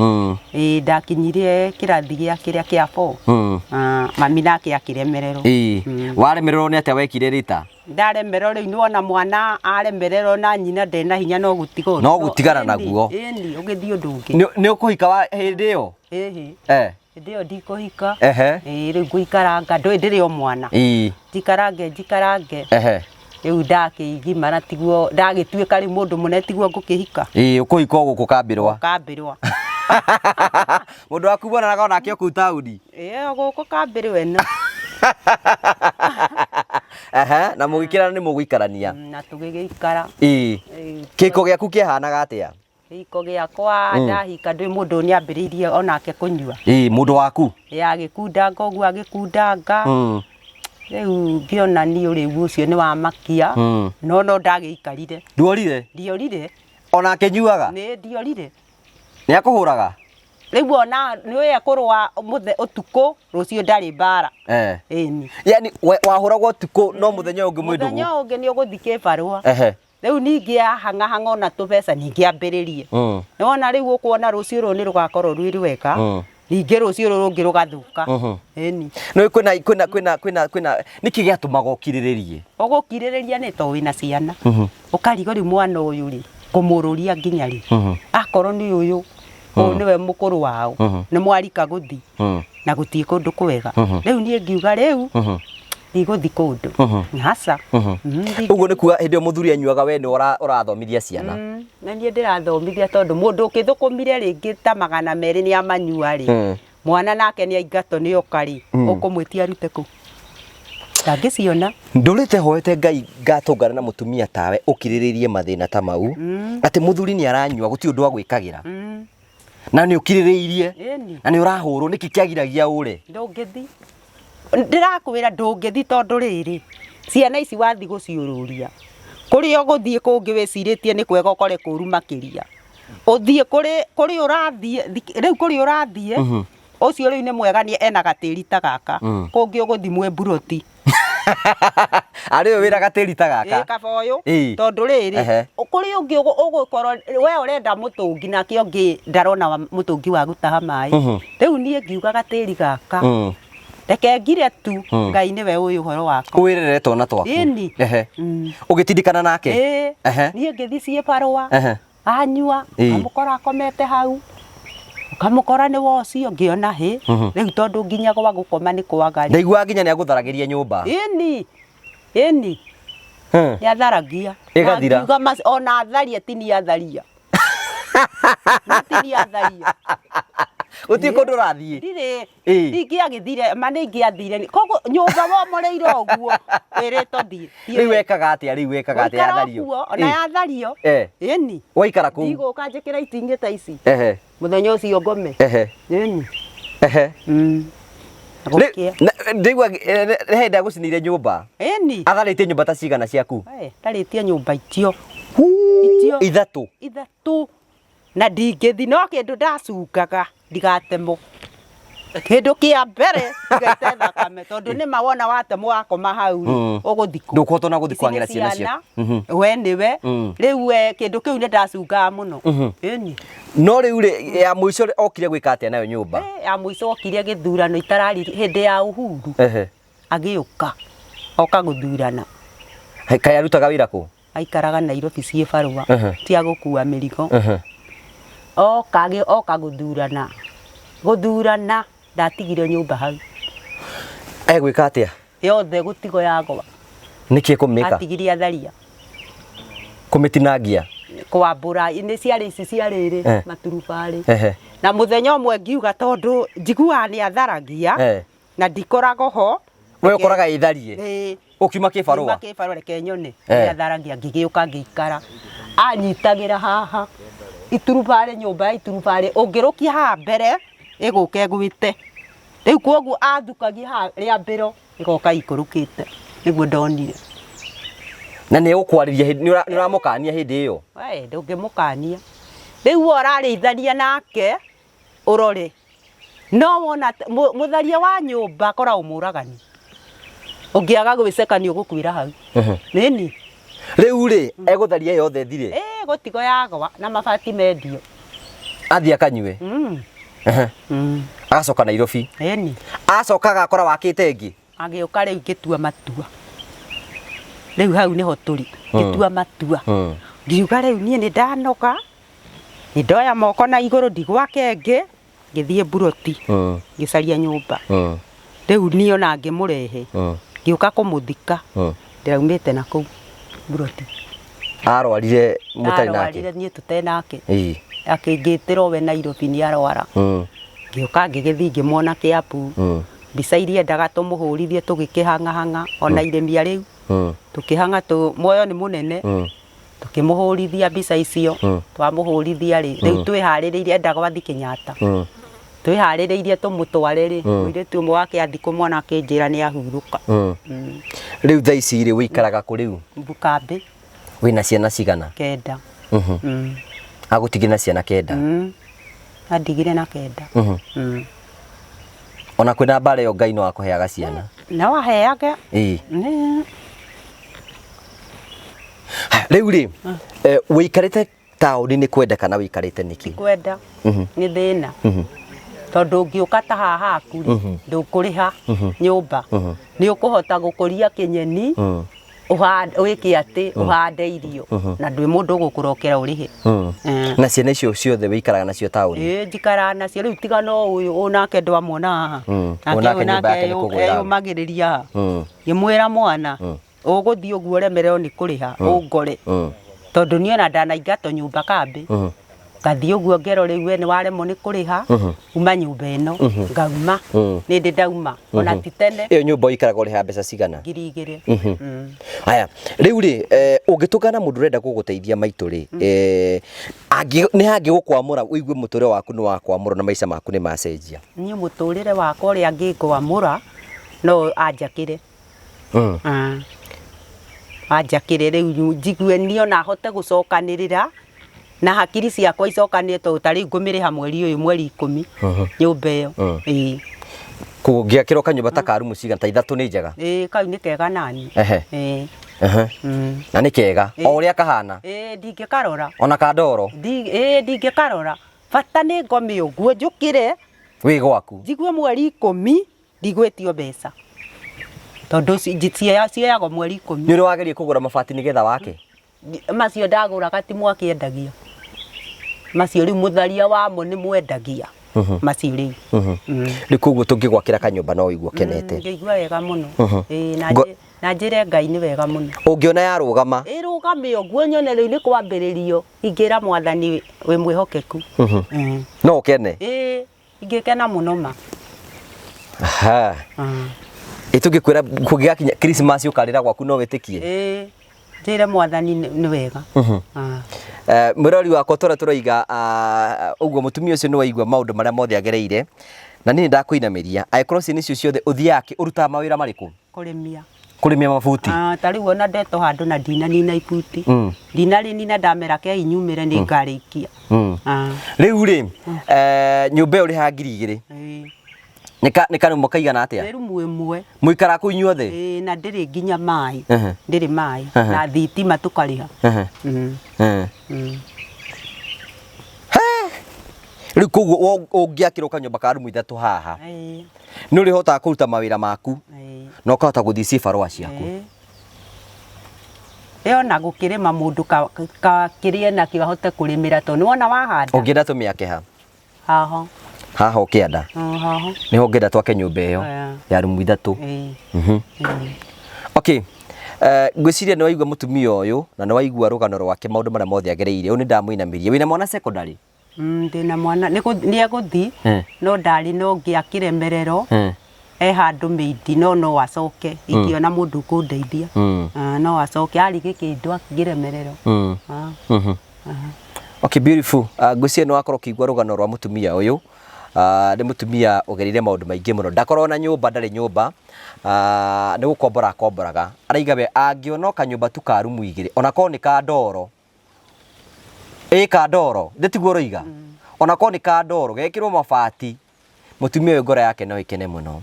Ĩĩ, ndakinyire kĩrathi gĩa kĩrĩa kĩa 4. Mami nake akĩremererwo. Waremererwo nĩ atĩa wekire rita? Ndaremererwo rĩu nĩwona mwana aremererwo na nyina ndena hinya no gũtigwo. No gũtigana naguo. Ĩni, ũgĩthiĩ ũndũ ũngĩ. Nĩ ũkũhika wa hĩndĩ ĩyo? Ĩhĩ. Hĩndĩ ĩyo ndikũhika. Ĩĩ, rĩu ngũikaranga, ndũĩ ndĩrĩ o mwana. Njikarange, njikarange. Rĩu ndakĩgimara tiguo, ndagĩtuĩka rĩu mũndũ mũnene tiguo ngũkĩhika. Ĩĩ, ũkũhika o gũkũ Kambĩrwa. Kambĩrwa. Mũndũ waku muonanaga onake o kũu taũni? Ĩĩ, o gũkũ Kambĩrwa ĩno. Na mũgĩkĩrana nĩ mũgũikarania. Na tũgĩgĩikara. Ĩĩ. Kĩhiko gĩaku kĩahanaga atĩa? Kĩhiko gĩakwa ndahika ndĩ mũndũ nĩ ambĩrĩirie onake kũnyua. Ĩĩ, mũndũ waku? Ĩĩ, agĩkundanga ũguo agĩkundanga. Rĩu ngĩona niĩ ũrĩu ũcio nĩ wamakia. No no ndagĩikarire. Nduorire? Ndiorire. Ona akĩnyuaga? Nĩ ndiorire. Nĩ akũhũraga? Rĩu ona nĩwe ekũrũa mũthe ũtukũ, rũciũ ndarĩ mbara. Ĩni. Yaani wahũragwo ũtukũ no mũthenya ũngĩ mwĩ ndũgũ? Mũthenya ũngĩ nĩ ũgũthiĩ kĩbarũa. Rĩu ningĩ ahang'ahang'a ona tũbeca ningĩ ambĩrĩrie. Nĩwona rĩu ũkuona rũciũ rũrũ nĩ rũgakorwo rwĩ rwega. Ningĩ rũciũ rũrũ rũngĩ rũgathũka. Ĩni. No kwĩna, kwĩna, kwĩna, kwĩna, kwĩna, nĩkĩ gĩatũmaga ũkirĩrĩrie? Ũgũkirĩrĩria nĩ tondũ wĩna ciana. Ũkarigwo rĩu mwana ũyũ rĩ, ngũmũrũria nginya rĩ? Akorwo nĩ ũyũ, ũyũ nĩwe mũkũrũ wao, nĩ mwarika gũthiĩ. Na gũtirĩ kũndũ kwega. Rĩu niĩ ngiuga rĩu, ndigũthiĩ kũndũ. Aca. Ũguo nĩ kuga hĩndĩ ĩyo mũthuri anyuaga we nĩ ũrathomithia ciana. Na niĩ ndĩrathomithia tondũ mũndũ ũkĩthũkũmire rĩngĩ ta 200 nĩ amanyua rĩ. Mwana nake nĩ aingatwo nĩ oka rĩ, ũkũmwĩtia arute kũ? Ndangĩciona. Ndũrĩte hoete Ngai ngatũngana na mũtumia tawe ũkirĩrĩirie mathĩna ta mau, atĩ mũthuri nĩ aranyua gũtirĩ ũndũ agwĩkagĩra. Na nĩ ũkirĩrĩirie. Na nĩ ũrahũrwo, nĩkĩ kĩagiragia ũre? Ndũngĩthi. Ndĩrakwĩra ndũngĩthi tondũ rĩrĩ, ciana ici wathi gũciũrũria. Kũrĩa ũgũthiĩ kũngĩ wĩcirĩtie nĩ kwega ũkore kũru makĩria. Ũthiĩ kũrĩ ũrathiĩ, rĩu kũrĩa ũrathiĩ, ũcio rĩu nĩ mwega nĩ ena gatĩri ta gaka. Kũngĩ ũgũthiĩ mwĩ mburoti. Arĩ ũyũ wĩna gatĩri ta gaka? Ĩĩ, kaba ũyũ. Tondũ rĩrĩ, kũrĩ ũngĩ ũgũkorwo we ũrenda mũtũngi nake ũngĩ ndarona mũtũngi wa gũtaha maĩ. Rĩu niĩ ngiuga gatĩri gaka. Reke ngire tu, Ngai nĩwe ũĩ ũhoro wakwa. Wĩrere twana twaku. Ĩni. Ũgĩtindĩkana nake? Ĩĩ. Niĩ ngĩthiĩ ciĩ barũa. Anyua, ngamũkora akomete hau. Ngamũkora nĩ wocio, ngĩona hĩ. Rĩu tondũ nginya gwa gũkoma nĩ kwaga rĩ. Ndaiguaga nginya nĩ agũtharagĩria nyũmba. Ĩni. Ĩni. Nĩ atharagia. Ĩgathira. Ngiuga ona atharia ti niĩ atharia. Ti niĩ atharia. Gũtirĩ kũndũ ũrathiĩ. Ndirĩ. Ndingĩagĩthire, ma nĩ ingĩathire. Koguo nyũmba womoreire ũguo, wĩrĩtwo thiĩ. Rĩu wekaga atĩa? Rĩu wekaga atĩa Gũikara yathario? ũguo, ona yathario. Ĩni. Waikara kũu? Ndigũka njĩkĩre itingĩ ta ici. Mũthenya ũcio ngome. Ĩni. Gũkĩa. Ndaigua he hĩndĩ agũcinĩire nyũmba. Ĩni. Atharĩtie nyũmba ta cigana ciaku? Tharĩtie nyũmba itio. Huu, Itio. Ithatũ. Ithatũ. Na ndingĩthi no kĩndũ ndacungaga ndigatemwo. Kĩndũ kĩa mbere ndigaite thakame tondũ nĩ ma wona watemwo wakoma hau rĩ, ũgũthiĩ kũ? Ndũkũhota ona gũthiĩ Ici nĩ kwang'ĩra ciana ciana, ciaku. We nĩwe. Rĩu we kĩndũ kĩu nĩ ndacungaga mũno. Ĩni. No rĩu rĩ, ya mũico rĩ, okire gwĩka atĩa nayo nyũmba? Ya mũico okire gĩthurano itarariri hĩndĩ ya Uhuru. Agĩũka. Oka gũthurana. He, kaĩ arutaga wĩra kũ? Aikaraga Nairobi ciĩ barũa, cia gũkua mĩrigo. Oka gũthurana. Gũthurana, ndatigire nyũmba hau. Egwĩka atĩa? Yothe gũtigo yagwa. Nĩkĩ kũmĩka? Atigirie atharia. Kũmĩtinangia? Kwambũra nĩ ciarĩ ici cia rĩrĩ maturubarĩ. Na mũthenya ũmwe ngiuga tondũ njiguaga nĩ atharagia na ndikoragwo ho. We ũkoraga ĩtharie? Ĩĩ. Ũkiuma kĩbarũa? Ngiuma kĩbarũa reke nyone nĩ atharagia ngĩgĩũka ngĩikara. Anyitagĩra haha iturubarĩ nyũmba ya iturubarĩ ũngĩrũkia haha mbere ĩgũka ĩgwĩte. Rĩu kwoguo athukagia haha rĩambĩro ĩgoka ikũrũkĩte nĩguo ndonire. Na nĩ egũkwarĩria hĩndĩ, nĩ ũramũkania hĩndĩ ĩyo? We ndũngĩmũkania. Rĩu we ũrarĩithania nake ũrore no wona mũtharia wa nyũmba akoragwo mũragani. Ũngĩaga gwĩceka nĩ ũgũkuĩra hau. Ĩni. Rĩu rĩ, egũtharia yothe ĩthire? Ĩĩ gũtigo yagwa na mabati mendio. Athiĩ akanyue? Agacoka Nairobi? Ĩni. Acoka agakora wakĩte ĩngĩ? Agĩũka rĩu ngĩtua matua. Rĩu hau nĩho tũrĩ. Ngĩtua matua. Ngiuga rĩu niĩ nĩ ndanoga, nĩ ndoya moko na igũrũ ndigwaka ĩngĩ, ngĩthiĩ mburoti, ngĩcaria nyũmba. Rĩu niĩ ona ngĩmũrehe, ngĩũka kũmũthika, ndĩraumĩte na kũu mburoti. Arwarire mũtarĩ nake? Arwarire niĩ tũtarĩ nake. Akĩngĩtĩra we Nairobi nĩ arwara. Ngĩũka ngĩgĩthiĩ ngĩmuona Kiambu. Mbica iria endaga tũmũhũrithie tũgĩkĩhang'ahang'a ona irĩmia rĩu. Tũkĩhang'a muoyo nĩ mũnene. Tũkĩmũhũrithia mbica icio. Twamũhũrithia rĩ, rĩu twĩharĩrĩirie endaga athiĩ Kenyatta. Twĩharĩrĩirie tũmũtware rĩ, mũirĩtu ũmwe wake athiĩ kũmuona akĩnjĩra nĩ ahurũka. Rĩu thaa ici rĩ, ũikaraga kũ rĩu? Kambĩ. Wĩna ciana cigana? Kenda. Agũtigire na ciana kenda? Andigire na kenda. Ona kwĩna mbara ĩyo Ngai no akũheaga ciana? No aheage. Ĩĩ. Rĩu rĩ, ũikarĩte taũni nĩ kwenda kana ũikarĩte nĩkĩ? Ti kwenda, nĩ thĩna. Tondũ ũngĩũka ta haha haku rĩ, ndũkũrĩha nyũmba. Nĩ ũkũhota gũkũria kĩnyeni, wĩke atĩ, ũhande irio na ndwĩ mũndũ ũgũkũrokera ũrĩhe. Na ciana icio ciothe wĩikaraga nacio taũni? Ĩĩ njikaraga nacio rĩu tiga no ũyũ, ũyũ nake ndwamwona haha. Ũyũ nake nyũmba yake nĩ kũgwĩra. Eyũmagĩrĩria haha. Ngĩmwĩra mwana, ũgũthiĩ ũguo ũremererwo nĩ kũrĩha, ũngore. Tondũ niĩ ona ndanaingatwo nyũmba kambĩ, ngathiĩ ũguo ngerwo rĩu we nĩ waremwo nĩ kũrĩha, uma nyũmba ĩno, ngauma, nĩ ndĩ ndauma, ona ti tene. Ĩyo nyũmba ũikaraga ũrĩhaga mbeca cigana? 2000. Haya, rĩu rĩ, ũngĩtũngana na mũndũ ũrenda gũgũteithia maitũ rĩ, nĩ hangĩgũkwamũra ũigue mũtũrĩre waku nĩ wakwamũra na maica maku nĩ macenjia? Niĩ mũtũrĩre wakwa ũrĩa angĩngwamũra, no anjakĩre. Anjakĩre rĩu njigue niĩ ona hote gũcokanĩrĩra na hakiri ciakwa icokanĩrĩre tondũ ta rĩu ngũmĩrĩha mweri ũyũ mweri ikũmi nyũmba ĩyo. Ĩĩ. Koguo ũngĩakĩrwo kanyũmba ta ka rumu cigana ta ithatũ nĩ njega? Ĩĩ kau nĩ kega naniĩ. Ĩĩ. Na nĩ kega o ũrĩa kahana? Ĩĩ ndingĩkarora. Ona ka ndoro? Ĩĩ ndingĩkarora. Bata nĩ ngome ũguo njũkĩre. Wĩ gwaku? Njigue mweri ikũmi ndigwĩtio mbeca tondũ cioyagwo mweri ikũmi. Nĩ ũrĩ wageria kũgũra mabati nĩgetha wake? Macio ndagũraga ti mwaki endagia macio rĩu mũtharia wamo nĩ mwendagia macio rĩu. Rĩu koguo tũngĩgwakĩra kanyũmba no ũigue ũkenete? Ngĩigua wega mũno. Ĩĩ, na njĩre Ngai nĩ wega mũno. Ũngĩona yarũgama? Ĩrũgame ũguo nyone rĩu nĩ kwambĩrĩrio ingĩra Mwathani wĩ mwĩhokeku. No ũkene? Ĩĩ. Ingĩkena mũno ma. Aha. Ĩ tũngĩkwĩra kũngĩgakinya Christmas ũkarĩra gwaku no wĩtĩkie? Ĩĩ. Njĩre Mwathani nĩ wega. Mwĩrori wakwa tũrĩa tũroiga ũguo mũtumia ũcio nĩ waigua maũndũ marĩa mothe agereire na niĩ nĩ ndakũinamĩria angĩkorwo ciana icio ciothe ũthiaga ũrutaga mawĩra marĩkũ? Kũrĩmia. Kũrĩmia mabuti? Ah, ta rĩu ona ndetwo handũ na ndinanina ibuti. Ndinarĩnina ndamera kei nyumĩre nĩ ngarĩkia. Ah. Rĩu rĩ, nyũmba ĩyo ũrĩhaga 2000. Ĩĩ. Nĩ nĩ karumu kaigana atĩa? Nĩ rumu ĩmwe. Mũikaraga kũu inyuothe? Ĩĩ, na ndĩrĩ nginya maĩ. Ndĩrĩ maĩ. Na thitima tũkarĩha. Rĩu koguo ũngĩakĩrwo kanyũmba ka rumu ithatũ haha. Ĩĩ. Nĩ ũrĩhotaga kũruta mawĩra maku na ũkahota gũthiĩ cibarũa ciaku. Ĩ ona gũkĩrĩma mũndũ kĩrĩa enakĩo ahote kũrĩmĩra tondũ nĩ wona wahanda. Ũngĩenda tũmĩake ha? Haha. Haha ũkĩanda? O haha. Nĩho ngĩenda twake nyũmba ĩyo Aya. ya rumu ithatũ. Ĩĩ. Ĩĩ. Okay. Ngwĩciria nĩ waigua mũtumia ũyũ na nĩ waigua rũgano rwake, maũndũ marĩa mothe agereire. Ũyũ nĩ ndamũinamĩria. Wĩna mwana secondary? Ndĩna mwana nĩ egũthi no ndarĩ na ũngĩ akĩremererwo e handũ mĩindi no no acoke ingĩona mũndũ ũkũndeithia. Ah, no acoke arĩ gĩkĩndũ akĩremererwo. Ah. Okay, beautiful. Ngwĩciria nĩ wakorwo ũkĩigua rũgano rwa mũtumia ũyũ. Nĩ mũtumia ũgereire maũndũ maingĩ mũno. Ndakoragwo na nyũmba, ndarĩ nyũmba. Nĩ gũkombora akomboraga. Araiga we angĩona o kanyũmba tu ka rumu igĩrĩ, ona korwo nĩ ka ndoro, ĩ ka ndoro, ithe tiguo ũroiga? Ona korwo nĩ ka ndoro, gekĩrwo mabati, mũtumia ũyũ ngoro yake no ĩkene mũno.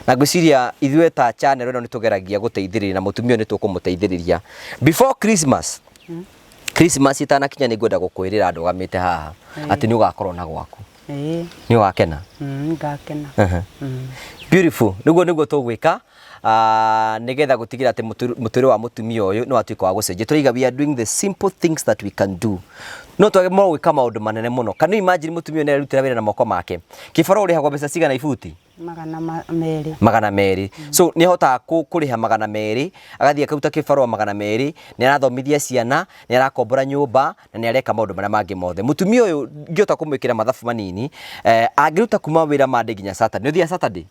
Na ngwĩciria ithuĩ ta channel ĩno nĩ tũgeragia gũteithĩrĩria na mũtumia ũyũ nĩ tũkũmũteithĩrĩria. Before Christmas, Christmas ĩtanakinya nĩ ngwenda gũkwĩrĩra ndũgamĩte haha atĩ nĩ ũgakorwo na gwaku. Ĩĩ. Nĩ ũgakena? Ngakena. Beautiful. Nĩguo nĩguo tũgwĩka nĩgetha gũtigĩra atĩ mũtũrĩre wa mũtumia ũyũ nĩ watuĩka wa gũcenjia. Tũraiga we are doing the simple things that we can do. No twage no gwĩka maũndũ manene mũno. Can you imagine mũtumia ũyũ nĩ arerutĩra wĩra na moko make? Kĩbarũa ũrĩhagwo mbeca cigana ibuti? 200. 200. So nĩ ahotaga kũrĩha 200, agathiĩ akaruta kĩbarũa 200, nĩ arathomithia ciana, nĩ arakombora nyũmba, na nĩ areka maũndũ marĩa mangĩ mothe. Mũtumia ũyũ ngĩhota kũmwĩkĩra mathabu manini, angĩruta kuma wĩra Monday nginya Saturday, nĩ ũthiaga Saturday?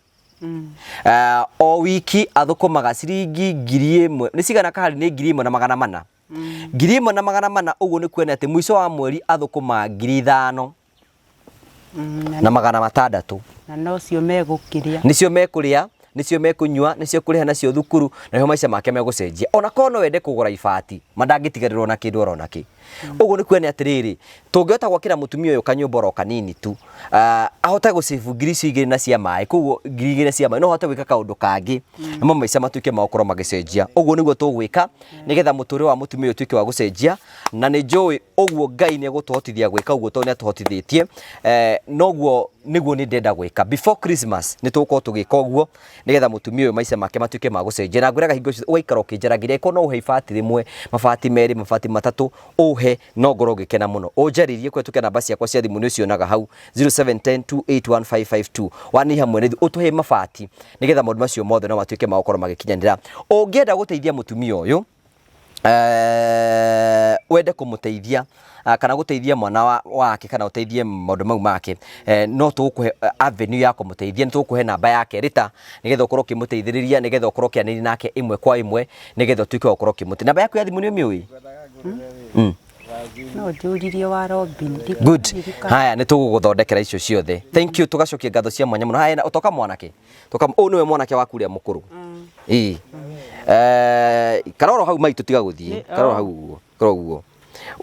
O wiki athũkũmaga ciringi 1000, nĩ cigana kahari? Nĩ 1400. 1400, ũguo nĩ kuona atĩ mũico wa mweri athũkũmaga 5600. Na nocio megũkĩrĩa. Nĩcio mekũrĩa, nĩcio mekũnyua, nĩcio kũrĩha nacio thukuru, na nĩho maica make megũcenjia. Ona korwo no ende kũgũra ibati, ma ndangĩtigarĩrwo na kĩndũ oro nakĩ. Ũguo nĩ kuona atĩrĩrĩ, tũngĩhota gwakĩra mũtumia ũyũ kanyũmba oro kanini tu, ahote gũcĩbu ngiri icio igĩrĩ na cia maĩ, koguo 2000 cia maĩ, no ahote gwĩka kaũndũ kangĩ, namo maica matuĩke ma gũkorwo magĩcenjia. Ũguo nĩguo tũgwĩka, nĩgetha mũtũrĩre wa mũtumia ũyũ ũtuĩke wa gũcenjia, na nĩ njũĩ ũguo Ngai nĩ egũtũhotithia gwĩka ũguo tondũ nĩ atũhotithĩtie. Noguo nĩguo niĩ ndĩrenda gwĩka. Before Christmas nĩ tũgũkorwo tũgĩka ũguo, nĩgetha mũtumia ũyũ maica make matuĩke ma gũcenjia. Na ngwĩraga hingo ciothe ũgaikara ũkĩnjaragĩria, angĩkorwo no ũhe ibati rĩmwe, mabati merĩ, mabati matatũ, ũhe no ngorwo ngĩkena mũno. Ũnjarĩrie kũhetũkĩra namba ciakwa cia thimũ nĩ ũcionaga hau 0710 281552. Wani hamwe na ithuĩ ũtũhe mabati nĩgetha maũndũ macio mothe no matuĩke ma gũkorwo magĩkinyanĩra. Ũngĩenda gũteithia mũtumia ũyũ, wende kũmũteithia kana gũteithia mwana wake kana ũteithie maũndũ mau make, no tũgũkũhe avenue ya kũmũteithia, nĩ tũgũkũhe namba yake rĩta nĩgetha ũkorwo ũkĩmũteithĩrĩria, nĩgetha ũkorwo ũkĩaranĩria nake ĩmwe kwa ĩmwe, nĩgetha ũtuĩke wa gũkorwo ũkĩmũteithia. Namba yaku ya thimũ nĩ ũmĩũĩ? No njũririe wa Robin. Good. Haya, nĩ tũgũgũthondekera icio ciothe. Thank you, tũgacokia ngatho cia mwanya mũno. Haya, toka mwanake. Toka, ũyũ nĩwe mwanake waku ũrĩa mũkũrũ. Ĩĩ. Karoro hau maitũ tiga gũthiĩ. Karoro hau ũguo. Karoro ũguo.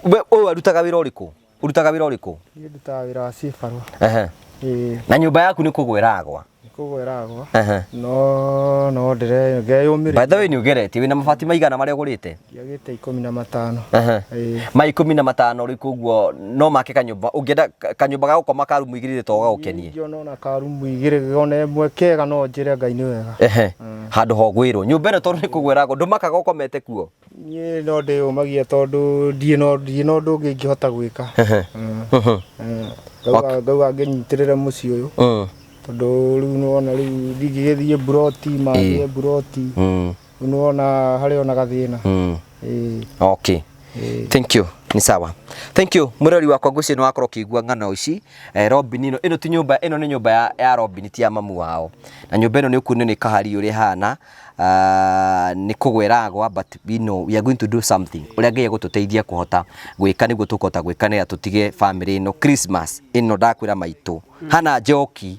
We ũyũ arutaga wĩra ũrĩkũ? Ũrutaga wĩra ũrĩkũ? Niĩ ndutaga wĩra wa cibarũa. Ehe. Ĩĩ. Na nyũmba yaku nĩ kũgwa ĩragwa? Nĩ kũgwa ĩragwa. Ehe. No no ndĩre ngeyũmĩrĩria. By the way nĩ ũgeretie, wĩna mabati maigana marĩa ũgũrĩte? Ndiagĩte 15. Ehe. Ĩĩ. Ma 15 rĩu koguo no make kanyũmba, ũngĩenda kanyũmba ga gũkoma ka rumu igĩrĩ to gagũkenie. Ingĩona ona ka rumu igĩrĩ ona ĩmwe kega no njĩre Ngai nĩ wega. Ehe. Handũ ha ũgwĩrwo. Nyũmba ĩno tondũ nĩ kũgwa ĩragwa, ndũmakaga ũkomete kuo? Niĩ no ndĩyũmagia tondũ ndirĩ na ndirĩ na ũndũ ũngĩ ingĩhota gwĩka. Ngauga ngauga ngĩnyitĩrĩre mũciĩ ũyũ tondũ rĩu nĩwona rĩu ndingĩgĩthiĩ mburoti mathiĩ mburoti rĩu nĩwona harĩ ona gathĩna. Ĩĩ. Okay. Thank you. Ni sawa. Thank you. Mũrori wakwa ngwĩciria nĩ wakorwo ũkĩigua ng'ano ici. Robin ĩno ĩno ti nyũmba ĩno nĩ nyũmba ya Robin ti ya mamu wao. Na nyũmba ĩno nĩ ũkuona nĩ kahari ũrĩa ĩhana. Nĩ kũgwa ĩragwa but we know we are going to do something. Ũrĩa Ngai egũtũteithia kũhota gwĩka nĩguo tũkũhota gwĩka nĩgetha tũtige family ĩno Christmas ĩno ndakwĩra maitũ. Hana njoki.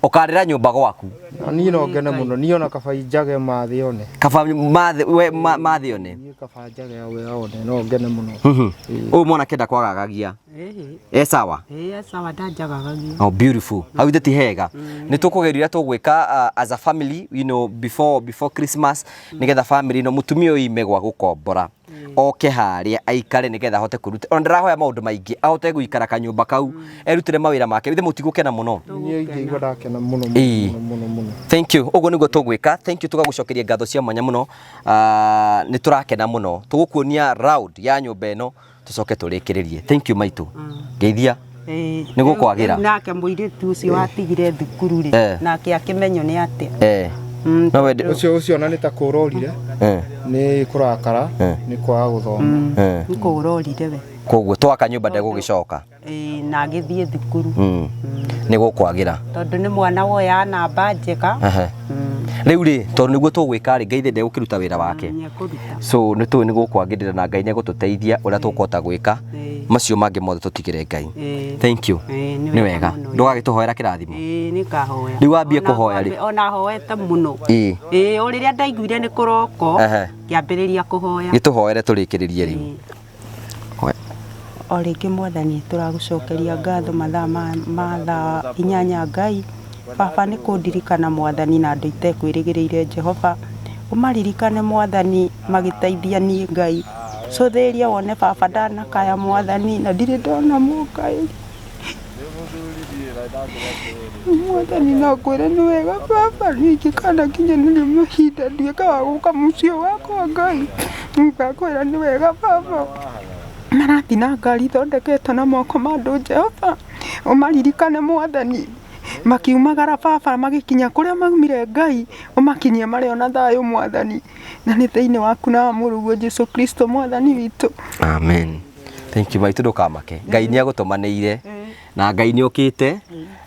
Ũkarĩra nyũmba gwaku. Na niĩ no ngene mũno niĩ ona kaba njage mathĩ one. Kaba mathĩ we mathĩ one. Niĩ kaba njage we one no ngene mũno. Ũyũ mwanake ndakwagagagia. E sawa? Ĩĩ sawa ndanjagagagia. Oh, beautiful. Hau ithe ti hega. Nĩ tũkũgeria ũrĩa tũgwĩka as a family, you know, before Christmas nĩgetha family ĩno mũtumia ũyũ ime gwa gũkombora. Oke harĩa aikare nĩgetha ahote kwĩruta. Ona ndarahoya maũndũ maingĩ, ahote gũikara kanyũmba kau, erutĩre mawĩra make. Ithe mũtigũkena mũno? Niĩ ingĩigua ndakena mũno Ĩĩ. mũno mũno mũno. Thank you. Ũguo nĩguo tũgwĩka. Thank you, tũgagũcokeria ngatho cia mwanya mũno. Nĩ tũrakena mũno. Tũgũkuonia round ya nyũmba ĩno tũcoke tũrĩkĩrĩrie. Thank you maitũ. Ngeithia. Nĩ gũkwagĩra. Rĩu nake mũirĩtu ũcio watigire thukuru rĩ nake akĩmenywo nĩ atĩa. No wende Ũcio ũcio ona nĩ ta kũrorire nĩ kũrakara nĩ kwaga gũthoma. Nĩ kũrorire we. Koguo twaka nyũmba ndegũgĩcoka. Ĩĩ, na agĩthiĩ thukuru. Nĩ gũkwagĩra. Tondũ nĩ mwana woyaga namba njega. Rĩu rĩ, tondũ nĩguo tũgwĩka rĩ, Ngai ndegũkĩruta wĩra wake. Nĩekũruta. So nĩ tũĩ nĩ gũkwagĩrĩra na Ngai nĩ egũtũteithia ũrĩa tũkũhota gwĩka. Macio mangĩ mothe tũtigĩre Ngai. Thank you. Ĩĩ, Nĩ wega. mũno. Ndũgagĩtũhoera kĩrathimo. Ĩĩ, nĩngahoya. Rĩu wambie Ona kũhoya rĩ. Ona hoete mũno. Ĩĩ, o rĩrĩa ndaiguire nĩ kũroko, ngĩambĩrĩria kũhoya. Gĩtũhoere tũrĩkĩrĩrie rĩu. O rĩngĩ Mwathani tũragũcokeria ngatho mathaa ma thaa 8 Ngai. Baba nĩ kũndirikana Mwathani na andũ itekwĩrĩgĩrĩire Jehova. Ũmaririkane Mwathani magĩteithia niĩ Ngai. Cũthĩrĩria wone baba ndanakaya Mwathani na ndirĩ ndona mũngaĩri. Mwathani no ngwĩre nĩ wega baba, niĩ ingĩkanakinyanĩria mahinda nduĩke wa gũka mũciĩ wakwa Ngai. Ngakwĩra nĩ wega baba. Marathiĩ na ngari ithondeketwo na moko ma andũ Jehova. Ũmaririkane Mwathani. Makiumagara baba magĩkinya kũrĩa maumire Ngai, ũmakinyie marĩ ona thayũ Mwathani. Na nĩ thĩinĩ waku na wa mũrũguo Jesu Kristo Mwathani witũ. Amen. Thank you maitũ, ndũkamake. Ngai nĩ agũtũmanĩire na Ngai nĩ okĩte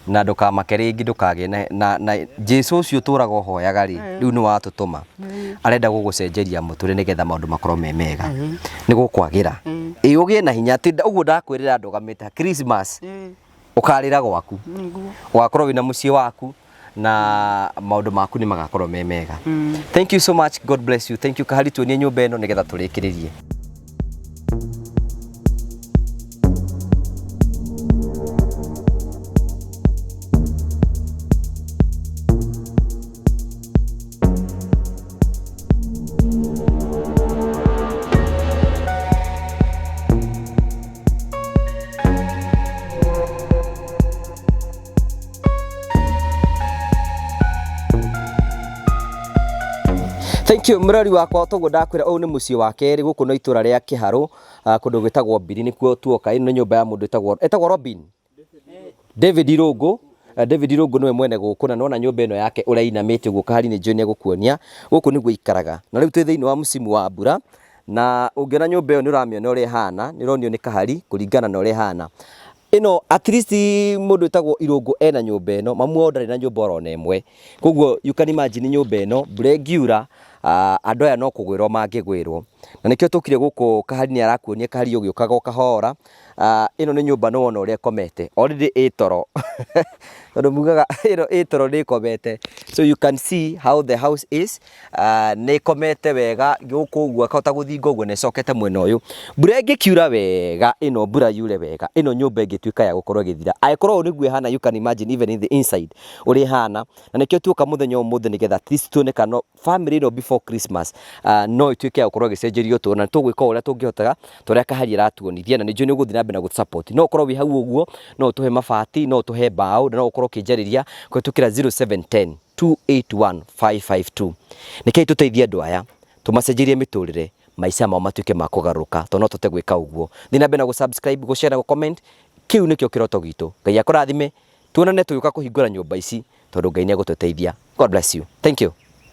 na ndũkamake rĩngĩ, ndũkagĩe na Jesu ũcio ũtũraga ũhoyaga rĩ, rĩu nĩ watũtũma. Arenda gũgũcenjeria mũtũrĩre nĩgetha maũndũ makorwo me mega. Nĩ gũkwagĩra. Ĩ ũgĩe na hinya, ti ũguo ndakwĩrĩra ndũgamĩte Christmas ũkarĩra gwaku. Ũgakorwo wĩna mũciĩ waku na maũndũ maku nĩ magakorwo me mega. Thank you so much. God bless you. Thank you. Kahari tuonie nyũmba ĩno nĩgetha tũrĩkĩrĩrie. Thank you mũrori wakwa, toguo ndakwĩra ũyũ nĩ mũciĩ wa kerĩ gũkũ no itũra rĩa Kĩharũ, kũndũ gwĩtagwo Mbiri nĩkuo tuoka. Ĩno nĩ nyũmba ya mũndũ ĩtagwo Robin David Irũngũ. David Irũngũ nĩwe mwene gũkũ, na nĩwona nyũmba ĩno yake ũrĩa inamĩte ũguo, kahari nĩ njũĩ nĩegũkuonia gũkũ nĩguo ikaraga. Na rĩu twĩ thĩinĩ wa msimu wa mbura, na ũngĩona nyũmba ĩyo nĩ ũramĩona ũrĩa ĩhana, nĩ ũronio nĩ kahari kũringana na ũrĩa ĩhana. Ĩno at least mũndũ wĩtagwo Irũngũ ena nyũmba ĩno, mamu wao ndarĩ na nyũmba oro na ĩmwe. Koguo you can imagine nyũmba ĩno mbura ĩngiura, andũ aya no kũgwĩrwo mangĩgwĩrwo. Na nĩkĩo tũkire gũkũ kahari nĩ arakuonia kahari ũgĩũkaga o kahora. Ĩno nĩ nyũmba nĩwona ũrĩa ĩkomete, already ĩ toro. Tondũ mugaga ĩno ĩ toro nĩ ĩkomete. So you can see how the house is. Nĩ ĩkomete wega gũkũ ũguo ĩkahota gũthinga ũguo na ĩcokete mwena ũyũ. Mbura ĩngĩkiura wega, ĩno mbura yure wega, ĩno nyũmba ĩngĩtuĩka ya gũkorwo ĩgĩthira. Angĩkorwo ũũ nĩguo ĩhana, you can imagine even in the inside ũrĩa ĩhana. Na nĩkĩo tuoka mũthenya ũmũthĩ nĩgetha at least tuone kana family ĩno before Christmas no ĩtuĩke ya gũkorwo ĩgĩcenjerio ũtũũro, na nĩtũgwĩka o ũrĩa tũngĩhotaga ta ũrĩa kahari ĩratuonithia, na nĩ njũĩ nĩ ũgũthiĩ na mbere na gũtũ support. No ũkorwo wĩ hau ũguo, no ũtũhe mabati, no ũtũhe mbaũ, na no ũkorwo ũkĩnjarĩria kũhĩtũkĩra 0710 281 552. Nĩkĩo tũteithie andũ aya tũmacenjerie mĩtũrĩre, maica mao matuĩke ma kũgarũrũka, tondũ no tũhote gwĩka ũguo. Thiĩ na mbere na gũ-subscribe, gũ-share na gũ-comment, kĩu nĩkĩo kĩroto gitũ. Ngai akũrathime, tuonane tũgĩũka kũhingũra nyũmba ici, tondũ Ngai nĩ egũtũteithia. God bless you. Thank you.